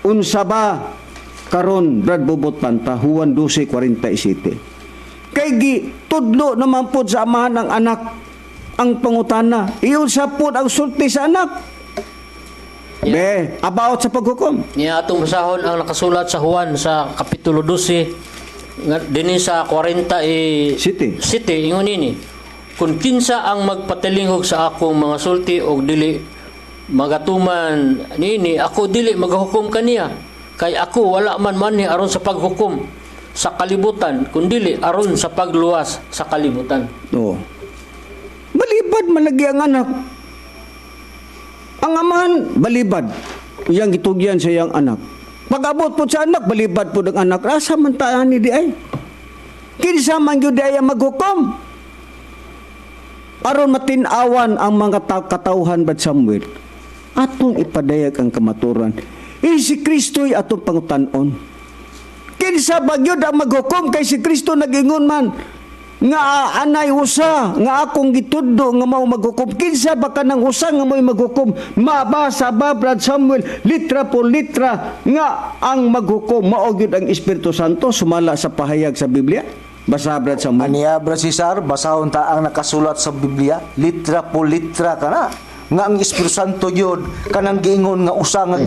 Unsa ba karon, Brad Bobot Panta, Juan 12:47? Kay gi tudlo naman pod sa amahan ang anak ang pangutana. Iyon sa pod ang sulti sa anak. Be, about sa paghukom. Niya atong basahon ang nakasulat sa Juan sa Kapitulo 12 nga dinhi sa 40 i Siete. Siete, ingon nini: "Kung kinsa ang magpatilingog sa akong mga sulti og dili magatuman niini, ako dili magahukom kaniya, kay ako wala man manhi aron sa paghukom sa kalibutan, kundili aron sa pagluwas sa kalibutan." Oo. Balibad man lagi ang anak. Ang amahan, balibad. Iyang gitugyan sa iyang anak. Pag-abot po sa anak, balibad po ng anak. Asa man taan ni di ay? Kinsa man gyud di ay ang maghukom? Aron matin-awan ang mga katawhan, Brad Samuel, atong ipadayag ang kamaturan. Eh, si Kristo'y atong pangutan-on. Kinsa ba gyud ang maghukom, kay si Kristo nag-ingon man nga anay usa nga akong gitudlo nga mao maghukom? Kinsa ba kanang usa nga mao maghukom? Mabasa ba, Brad Samuel, litra por litra nga ang maghukom mao gyud ang Espiritu Santo sumala sa pahayag sa Biblia? Basa, Brad Samuel. Aniya, Brad Cesar, basahon ta ang nakasulat sa Biblia, litra po litra kana nga ang Espiritu Santo yun kanang giingon nga usa nga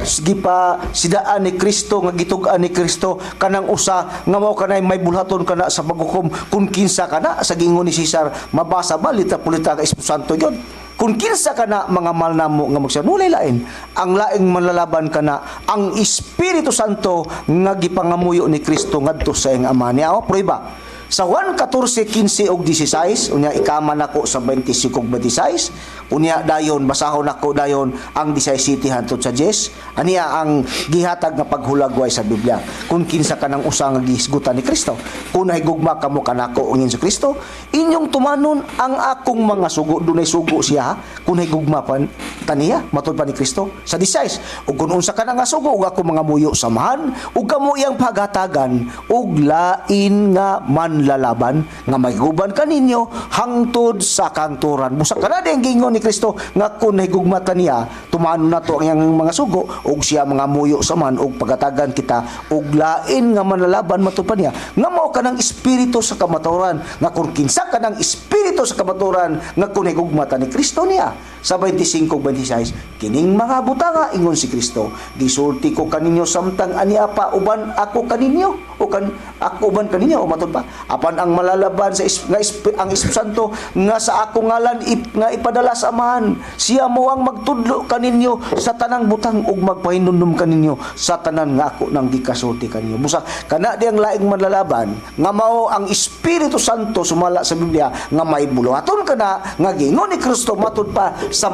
gipa sidaan ni Kristo, nga gitug-an ni Kristo, kanang usa nga mao kanay may bulhaton kana sa paghukom. Kung kinsa kana sa giingon ni Cesar, mabasa ba litra po litra nga Espiritu Santo yun? Kung kinsa kana, mga mahal namo nga magsa, walay lain ang laing manlalaban kana ang Espiritu Santo nga gipangamuyo ni Kristo ngadto sa iyang Ama niya. O prueba sa 1:14, 15 ug 16, unya ikama nako sa 25 ug 26, unya dayon basahon nako dayon ang 17 hantod sa 10. Aniya ang gihatag nga paghulagway sa Biblia. Kung kinsa ka ng usa nga gihisgutan ni Kristo: "Kung nahigugma kamo kanako," ang Hesus Kristo, "inyong tumanon ang akong mga sugo." Dunay sugo siya, ha? Kung nahigugma pa taniya, matud pa ni Kristo sa 16, "Ug kung unsa ka na nga sugo ug ako mga muyo samahan ug kamo iyang pagatagan og lain nga manlalaban nga mahiguban kaninyo hangtod sa kangturan." Busa kana din giingon ni Kristo nga kung nahigugma ta niya, tumanon nato ang iyang mga sugo ug siya mga muyo saman ug pagatagan kita og lain nga manlalaban, matud pa niya, nga mao kanang Espiritu sa kamatuoran, nga kung kinsa kanang Espiritu sa kamatuoran nga kung nahigugma ta ni Kristo niya. Sa 25 ug 26, "Kining mga butanga," ingon si Kristo, "gisulti ko kaninyo samtang ania pa uban ako kaninyo o kan ako uban kaninyo." O matud pa, "Apan ang malalaban sa nga ang Espiritu Santo nga sa ako ngalan nga ipadala sa Amahan, siya mo ang magtudlo kaninyo sa tanang butang ug magpahinumdum kaninyo sa tanan nga ako nang gikasulti kaninyo." Busa kana di ang laing manlalaban nga mao ang Espiritu Santo sumala sa Biblia nga may buluhaton kana nga giingon ni Kristo matud pa sa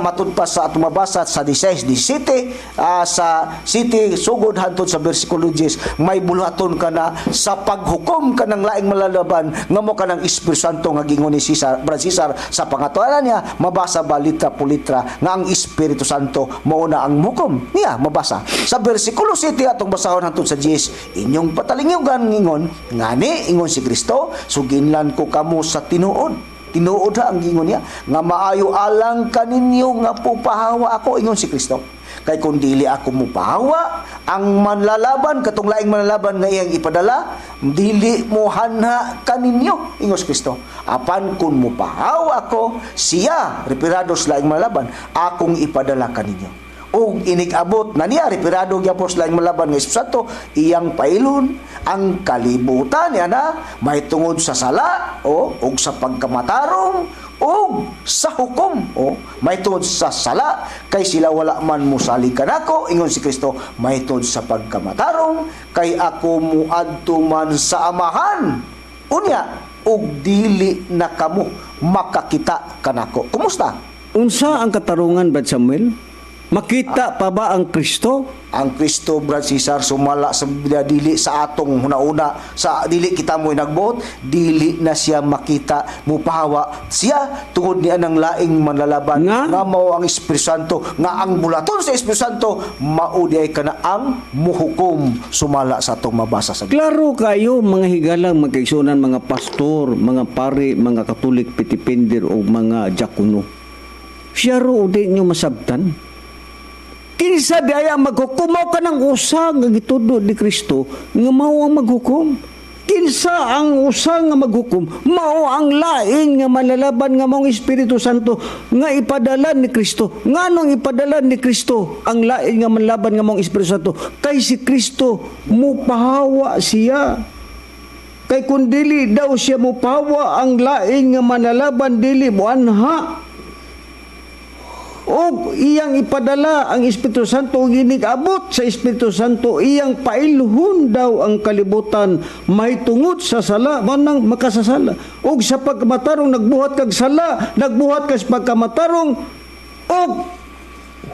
atong mabasa sa 16 17, sa siete sugod hantod sa bersikulo 10, may buluhaton kana sa paghukom kanang laing malalaban nga mo kanang Espiritu Santo nga giingon ni Cesar, Brad Cesar, sa pangatuanan niya. Mabasa ba litra po litra nga ang Espiritu Santo mao na ang muhukom niya? Mabasa sa bersikulo 7, atong basahon hantod sa 10: "Inyong patalingyugan ngingon ngani," ingon si Kristo, "suginlan ko kamo sa tinuod." Tinuod ha ang gingon niya, "Nga maayo alang kaninyo nga pupahawa ako," ingon si Kristo. "Kay kung dili ako mupahawa, ang manlalaban, katong laing manlalaban nga iyang ipadala, dili mo hanha kaninyo," ingon si Kristo. "Apan kung mupahawa ako, siya," referado sa laing manlalaban, "akong ipadala kaninyo. Ug inig-abot na niya," referado gyapon sa laing manlalaban nga Espiritu Santo, "iyang pailon ang kalibutan niya na mahitungod sa sala o ug sa pagkamatarong ug sa hukom." O mahitungod sa sala kay sila wala man mosalig kanako, ingon si Kristo. Mahitungod sa pagkamatarong kay ako muadto man sa Amahan unya ug dili na kamo makakita kanako. Kumusta? Unsa ang katarungan, Brad Samuel? Makita pa ba ang Kristo? Ang Kristo, Brad Cesar, sumala sa Biblia, dili sa atong hunauna, sa dili kita mo'y nagbuot, dili na siya makita. Mupahawa siya tungod niya ng laing manlalaban Nga? Nga mao ang Espiritu Santo, nga ang bulaton sa Espiritu Santo mao di ay kana ang muhukom sumala sa atong mabasa sa Biblia. Klaro kayo, mga higalang magkaigsunan, mga pastor, mga pari, mga Katolik petipinder o mga diakono. Siya ro di nyo masabtan. Kinsa di ay ang maghukom? Mao kanang usa nga gitudo ni Kristo nga mao ang maghukom. Kinsa ang usa nga maghukom? Mao ang lain nga malalaban nga maong Espiritu Santo nga ipadala ni Kristo. Nganong ipadala ni Kristo ang lain nga manlaban nga maong Espiritu Santo? Kay si Kristo mupahawa siya. Kay kung dili daw siya mupahawa, ang lain nga manalaban dili moanha. Og iyang ipadala ang Espiritu Santo ug inig-abot sa Espiritu Santo, iyang pailhon daw ang kalibutan mahitungod sa sala, manang makasasala ug sa pagkamatarong. Nagbuhat kag sala, nagbuhat ka sa pagkamatarong ug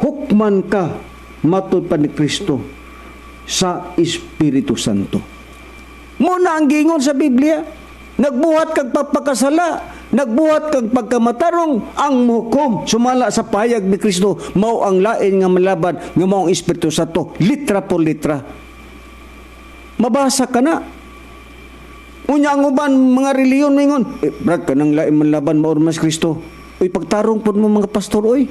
hukman ka matud pa ni Kristo sa Espiritu Santo. Mao na ang giingon sa Biblia. Nagbuhat kag pagpakasala, nagbuhat kag pagkamatarong, ang muhukom sumala sa pahayag ni Kristo mao ang lain nga malaban nga mao ang Espiritu Santo, litra por litra. Mabasa ka na. Unya ang uban mga reliyon ningon, "Eh, brad, kanang lain manlaban mao mas Kristo." Uy, pagtarong pod mo, mga pastor oy.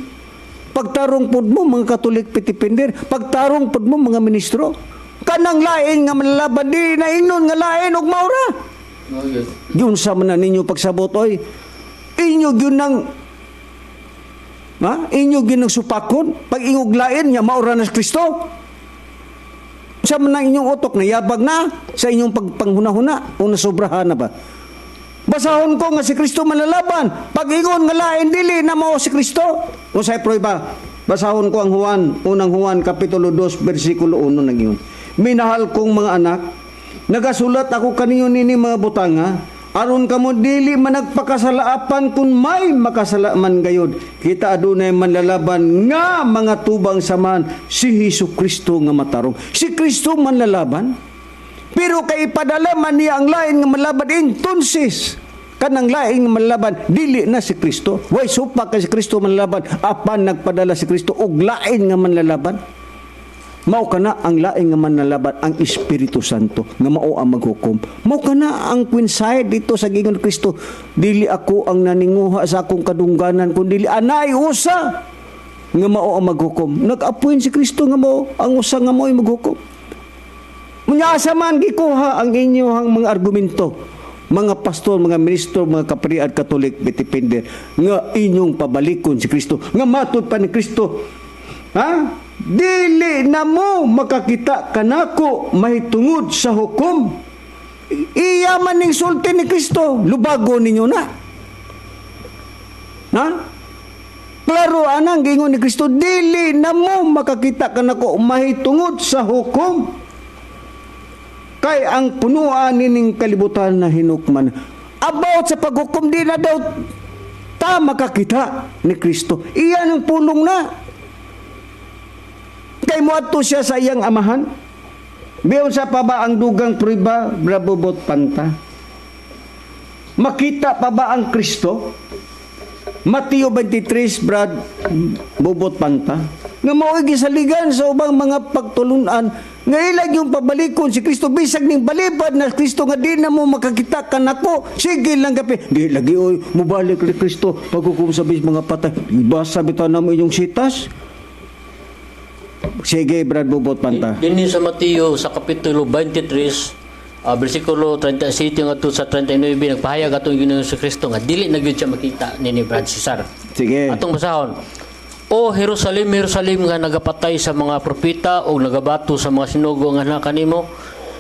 Pagtarong pod mo, mga Katolik petipinder, pagtarong pod mo, mga ministro. Kanang lain nga manlaban di na ingnon nga lain ug maura. Yun sa man na ninyo pagsabot oy. Inyo gyud nang ha? Inyo gyud nang supakon pag ingog lain nga maura na si Kristo. Sa man ang inyong utok nayabag na sa inyong pagpanghuna-huna o nasobrahan na ba? Basahon ko nga si Kristo manlalaban. Pag ingon nga lain, dili na mao si Kristo. Unsay prueba? Basahon ko ang Juan, Unang Juan kapitulo 2 bersikulo 1 nag-ingon. "Minahal kong mga anak, nagasulat ako kaninyo nini mga butanga aron kamo dili managpakasalaapan. Kung may makasala man gayod, kita adunay manlalaban nga mga tubang saman, si Hesus Kristo nga matarong." Si Kristo manlalaban. Pero kay ipadala man niya ang lain nga manlaban, entonces kanang lain nga manlaban dili na si Kristo. Way supak kay si Kristo manlaban, apan nagpadala si Kristo og lain nga manlalaban. Mao kana ang lain nga manlalaban, ang Espiritu Santo nga mao ang maghukom. Mao kana ang coincide dito sa giingon ni Kristo, "Dili ako ang naninguha sa akong kadungganan kundi anay usa nga mao ang maghukom." Nag-appoint si Kristo nga mao ang usa nga mao ay maghukom. Munya asa man gikuha ang inyong mga argumento, mga pastor, mga ministro, mga kaparian Katolik, Bitipinder, nga inyong pabalikon si Kristo, nga matod pa ni Kristo, ha? "Dili na mo makakita kanako mahitungod sa hukom." Iya man ning sulti ni Kristo, lubago ninyo na. Ha? Klaro anang giingon ni Kristo, "Dili na mo makakita kanako mahitungod sa hukom. Kay ang punuan nining kalibutan na hinukman." About sa paghukom, di na daw ta makakita ni Kristo. Iyan ang pulong na. Kay moadto siya sa iyang amahan. Biyon sa pa ba ang dugang prueba, Brabobot Panta? Makita pa ba ang Kristo? Mateo 23, Brad Bobot Panta. Nga mao'y gisaligan sa ubang mga pagtulunan nga ilag yung pabalikon si Kristo, bisag ning balibad na Kristo nga "Di na mo makakita kanako," sige lang gapi. Di lagi oy, mubalik ni Kristo paghukom sa bis mga patay. Ibasa bitaw namo inyong sitas. Sige, Brad Bobot Panta. Dinhi sa Mateo sa kapitulo 23, bersikulo 37 ngadto sa 39, nagpahayag atong Ginoong Kristo nga dili na gyud siya makita nini, Brad Cesar. Sige. Atong basahon. "O Jerusalem, Jerusalem, nga nagapatay sa mga propeta o nagabato sa mga sinugo nga naa kanimo.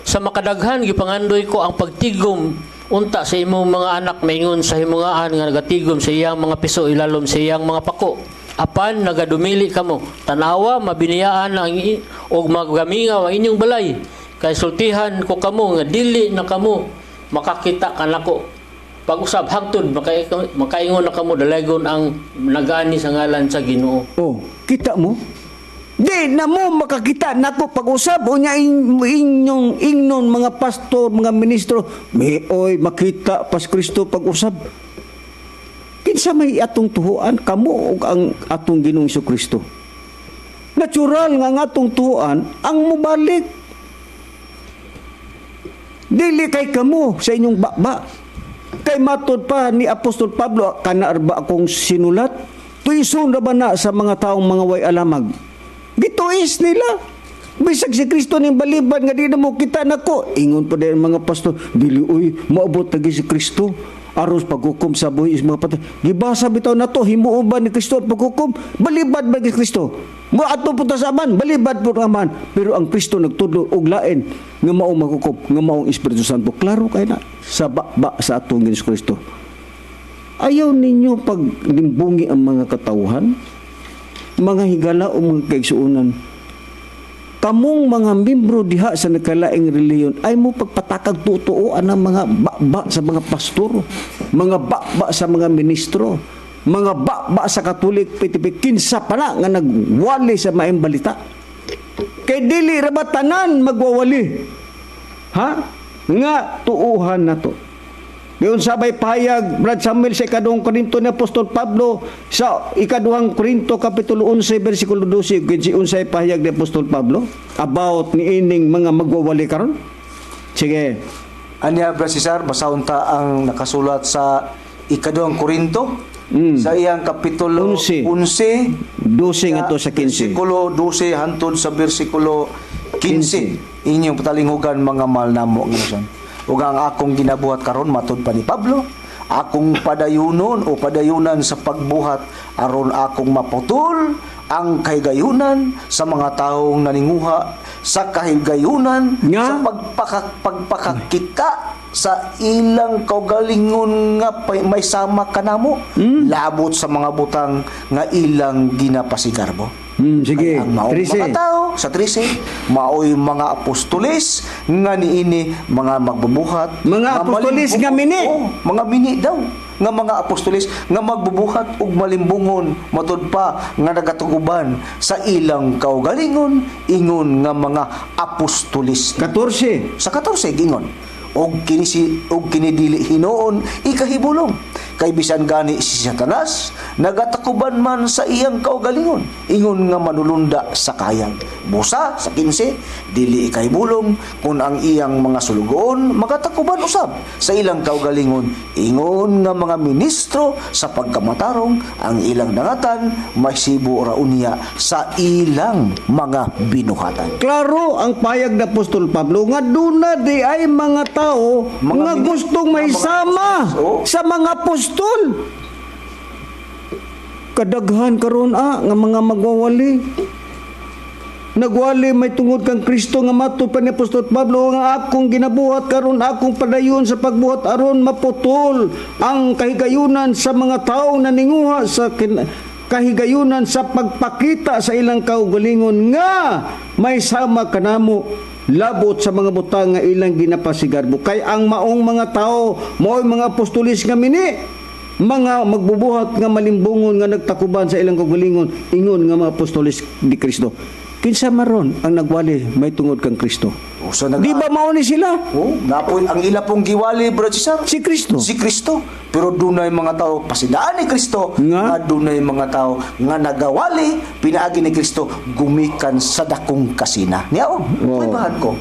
Sa makadaghan gipangandoy ko ang pagtigom unta sa imong mga anak maingon sa himungaan nga nagatigom sa iyang mga piso ilalom sa iyang mga pako. Apan nagadumili kamo. Tanawa, mabiniyaan ang og magamingaw ang inyong balay. Kay sultihan ko kamo nga dili na kamo makakita kanako pag-usab hangtod makaingon na kamo, 'Dalaygon ang nagani sa ngalan sa Ginoo.'" Oh, kita mo? Di na mo makakita nako pag-usab. Unya inyong ingnon, mga pastor, mga ministro, may oy makita pas Kristo pag-usab. Kinsa may atong tuhuan, kamo o ang atong Ginoong Kristo? Natural nga ang atong tuhuan ang mubalik. Dili kay kamo sa inyong baba. Kay matod pa ni Apostol Pablo, "Kana ba akong sinulat? Tuison ra ba na sa mga taong mga way alamag?" Gituisan Gituis nila. Bisag si Kristo ning balibad nga di na mo kita nako. Ingon pa din mga pastor, dili uy, moabot lagi si Kristo aros paghukom sa buhi is mga patay. Gibasa bitaw nato, himuon ba ni Kristo ang paghukom? Balibad ba ni Kristo? Mo ato punta sa aman, balibad po ang. Pero ang Kristo nagtudlo og lain nga maong maghukom, nga maong Espiritu Santo. Klaro kay na sa ba sa atong Hesus Kristo. Ayaw ninyo paglimbungi ang mga katawhan, mga higala o mga kaigsuonan. Kamong mga membro diha sa nagkalaing reliyon ay mo pagpatakag totoo ang mga ba sa mga pastor, mga ba sa mga ministro, mga ba sa Katolik, PTP, kinsa pa na nga nagwali sa maayong balita. Kay dili ra ba tanan magwawali? Ha? Nga tuuhan na to. Ngayon sabay pahayag, Brad Samuel, sa ikaduhang Korinto ni Apostol Pablo, sa ikaduhang Korinto, Kapitulo 11, versikulo 12, kinsi unsay pahayag ni Apostol Pablo about ni ining mga magwawali karon? Sige. Anya, Brad Cesar, basahon ta ang nakasulat sa ikaduhang Korinto, sa iyang Kapitulo 11. 11, 12 ngadto sa 15. Versikulo 12 hantod sa versikulo 15. Inyong patalinghugan, mga mahal namo nga nasyon. Ug ang akong ginabuhat karon, matud pa ni Pablo, akong padayunon o padayunan sa pagbuhat aron akong maputol ang kahigayunan sa mga taong naninguha sa kahigayunan Nga? sa pagpakakita sa ilang kaugalingon nga may sama kanamo labot sa mga butang nga ilang ginapasigarbo. Sige. Ang maong 13. mga tao sa 13, maoy mga apostoles nga niini mga magbubuhat Mga apostoles nga mini. Oh, mga mini daw nga mga apostoles nga magbubuhat og malimbungon, matud pa nga nagatuguban sa ilang kaugalingon ingon nga mga apostoles. 14. Sa 14, gingon, og kini si og kini dili hinuon ikahibulong, kay bisan gani si Satanas nagatakuban man sa iyang kaugalingon ingon nga manulunda sa kayang. Busa sa 15, dili ikahibulong kun ang iyang mga sulugoon magatakuban usab sa ilang kaugalingon ingon nga mga ministro sa pagkamatarong, ang ilang dangatan masibo ra unya sa ilang mga binuhatan. Klaro ang payag ni Apostol Pablo nga duna di ay mga tao mga nga gustong may mga sama Oo. sa mga apostol. Kadaghan karon nga mga magwawali. Nagwali may tungod kang Kristo nga matud pa ni Apostol Pablo nga akong ginabuhat karon akong padayon sa pagbuhat aron maputol ang kahigayunan sa mga taong naninguha sa kahigayunan sa pagpakita sa ilang kaugalingon nga may sama kanamo labot sa mga butang nga ilang ginapasigarbo. Kay ang maong mga tao mao'y mga apostolis nga mini, mga magbubuhat nga malimbungon nga nagtakuban sa ilang kaugalingon ingon nga mga apostolis ni Kristo. Kinsa maron ang nagwali may tungod kang Kristo? O, so, Di ba mao ni sila? Oh, napoy ang ila pong giwali, Brother Cesar. Si Kristo. Si Kristo. Pero dunay mga tao pasidaan ni Kristo Nga? nga dunay mga tao nga nagawali pinaagi ni Kristo gumikan sa dakong kasina. Niya oh, Oo. pruebahan ko.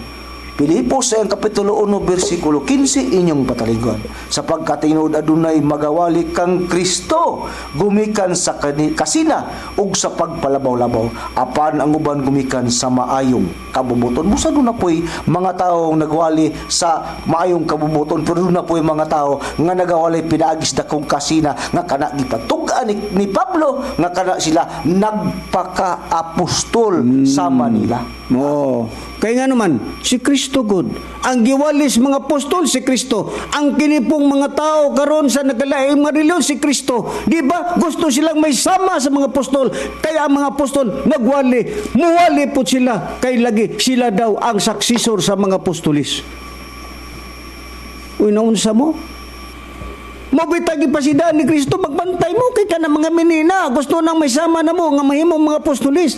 Pilipos sa iyang Kapitulo 1 versikulo 15, inyong patalingon. Sapagkat tinuod adunay magawali kang Kristo gumikan sa kasina ug sa pagpalabaw-labaw, apan ang uban gumikan sa maayong kabubuton. Busa doon na po'y mga taong nagwali sa maayong kabubuton, pero doon na po'y mga tao nga nagawali pinaagis dakong kasina nga kana gipatug-an ni Pablo nga kana sila nagpaka-apostol sa Manila. Oo. Kaya nga naman, si Kristo God. Ang giwalis mga apostol, si Kristo. Ang kinipong mga tao karon sa nagkalaing mga reliyon, si Kristo. Di ba? Gusto silang may sama sa mga apostol. Kaya ang mga apostol nagwali. Muwali po sila. Kay lagi sila daw ang saksisor sa mga apostolis. Uy, naunsa mo? Mabitag ipasida ni Kristo, magbantay mo kay ka na mga menina. Gusto nang may sama na mo nga mahimong mga apostolis.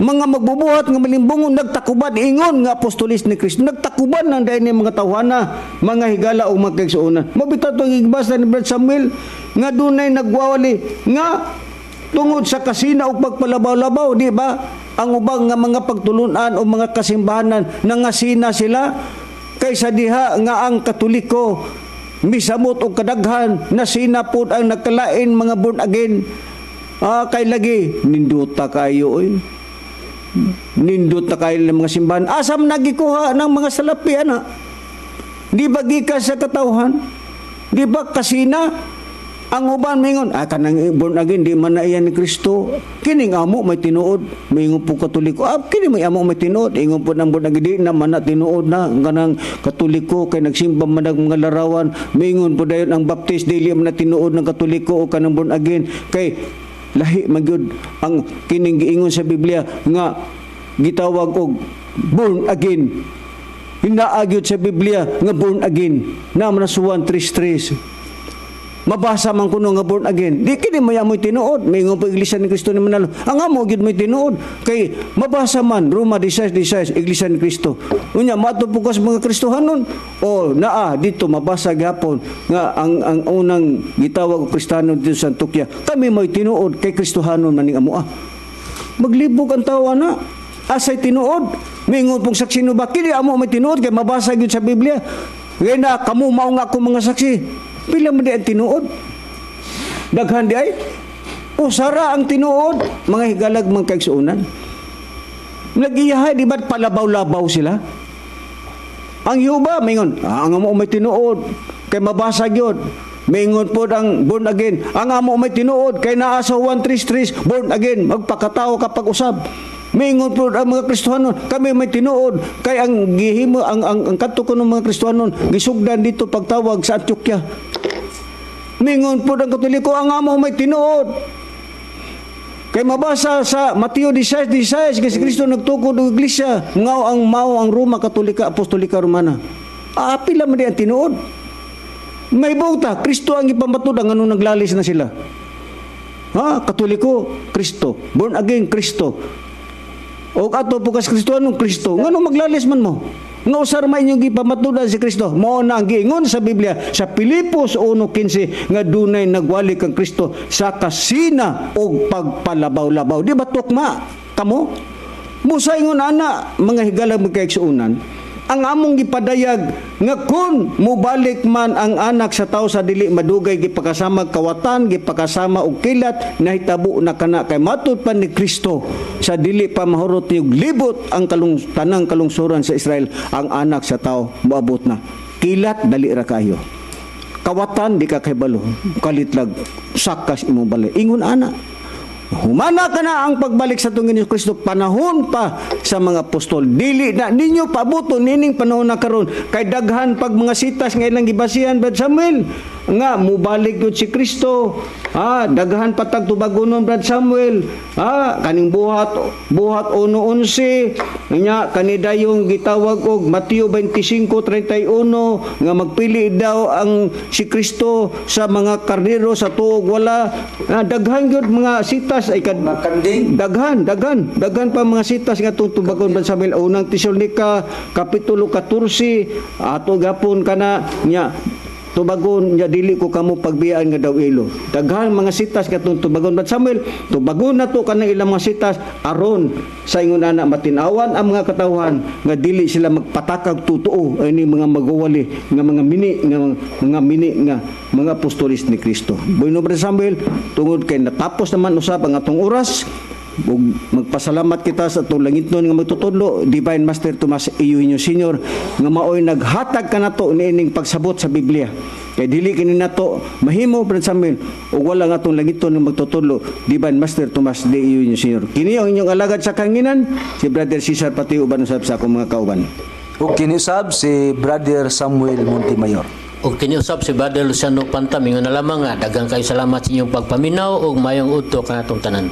Mga magbubuhat nga malimbungon nagtakuban ingon nga apostolis ni Kristo. Nagtakuban ng dahil ni mga tawhana, mga higala o mga kaigsuonan. Mabitag itong igbasa ni Brad Samuel nga dunay nagwawali nga tungod sa kasina o pagpalabaw-labaw, di ba? Ang ubang nga mga pagtulunan o mga kasimbahanan nangasina sila kaysa diha nga ang Katoliko misamot og kadaghan nasina pod ang nagkalain mga born again. Kay lagi ninduta kayo oy. Nindot na kayo ng mga simbahan. Asa man nagikuha ng mga salapi, ana? Di ba gikan sa katawhan? Di ba kasina? Ang uban mingon, kanang born again, di man na iyan ni Kristo. Kining amo may tinuod, mingon po Katoliko. Kini may amo may tinuod, ingon po ng born again, di naman na tinuod na kanang Katoliko kay nagsimba man ang mga larawan. Mingon po dayon ang Baptist, dili man na tinuod ng Katoliko o kanang born again kay lahi man gyud ang kining giingon sa Biblia nga gitawag og born again. Hinaa gyud sa Biblia nga born again. Na man sa 1:3. Mabasa man kuno nga born again. Di kini may amoy tinuod. May pa Iglesia ni Cristo ni Manalo. Ang amo gyud may tinuod. Kay mabasa man Roma 16:16, Iglesia ni Cristo. Unya maadto po ka sa mga Kristohanon. O naa dito mabasa gyapon nga ang unang gitawag og Kristiyano dito sa Antioquia. Kami may tinuod kay Kristohanon maning amoa. Maglibog ang tawo na. Asay tinuod. Mingon pong saksi no ba kini amo may tinuod kay mabasa gyud sa Biblia. Kaya na kamo mao nga ako mga saksi. Pila man di ang tinuod? Daghan di ay? Usara ang tinuod, mga higalag mga kaigsuonan. Nagiyahay, di ba't palabaw-labaw sila? Ang yuba, mingon, ang amo may tinuod, kay mabasa gyud. Mingon po ang born again. Ang amo may tinuod, kay naa sa 1:3, born again, magpakatao kapag usab. Mingon po ang mga Kristohanon, kami may tinuod, kay ang gihimo ang kadto ko ng mga Kristohanon gisugdan dito pagtawag sa Antioquia. Mingon po ang Katoliko, ang amo may tinuod. Kay mabasa sa Mateo 16:16 kay si Kristo nagtukod og iglesia, ngao ang mao ang Roma Katolika Apostolika Romana. Pila man di ang tinuod. May buta, Kristo ang ipamatud ang anong naglalis na sila. Ha, Katoliko, Kristo. Born again, Kristo. O ato po kas Kristohanong Kristo. Ngano maglalis man mo? Nga usar man inyong gipamatudan si Kristo. Mao na ang giingon sa Biblia sa Pilipos 1:15 nga dunay nagwali kang Kristo sa kasina og pagpalabaw-labaw. Di ba tukma kamo? Musa ingon ana mga higala magkaigsuonan, ang among gipadayag nga kun mobalik man ang anak sa tao sa dili madugay gipakasama kawatan, gipakasama og kilat, nahitabo na kana kay matud pa ni Kristo sa dili pa mahurot yung libot ang tanang kalungsuran sa Israel, ang anak sa tao moabot na. Kilat dali ra kayo, kawatan di ka kahibalo, kalitlag sakas imong balay. Ingon ana, humana ka na ang pagbalik sa atong Ginoong Kristo panahon pa sa mga apostol. Dili na ninyo pabuto nining panahon na karon kay daghan pag mga sitas nga ilang gibasihan, Brad Samuel, nga mubalik yun si Kristo. Daghan patag tubagonon, Brad Samuel. Kaning buhat buhat 1:11 nya kanidayong gitawag og Mateo 25:31 nga magpili daw ang si Kristo sa mga karnero sa tuog wala. Daghan gyud mga sitas ay kad Mga. Daghan, daghan, daghan pa mga sitas nga atong tubagon, Brad Samuel. Unang Tesalonika kapitulo 14 ato gapon kana nya tubagon nya dili ko kamo pagbiyaan nga daw ilo. Daghan mga sitas nga atong tubagon, Brad Samuel. Tubagon na to kanang ilang mga sitas aron sa ingon ana matinawan ang mga katawhan nga dili sila magpatakag totoo ini mga magwali nga mga mini nga mga mini nga mga apostolis ni Kristo. Bueno, Brad Samuel, tungod kay natapos naman usab ang atong oras, ug magpasalamat kita sa atong langitnon nga magtutudlo, Divine Master Tomas Eugenio Senior, nga maoy naghatag kanato niining pagsabot sa Biblia. Kay dili kini nato mahimo, Brad Samuel, ug wala nga atong langitnon nga magtutudlo, Divine Master Tomas D. Eugenio Senior. Kini ang inyong alagad sa kanginan, si Brother Cesar pati uban usab sa akong mga kauban. Ug kini usab si Brother Samuel Montemayor. Ug kini usab si Brother Luciano Panta, mingon na lamang nga daghang kayo salamat sa inyong pagpaminaw ug mayong udto kanatong tanan.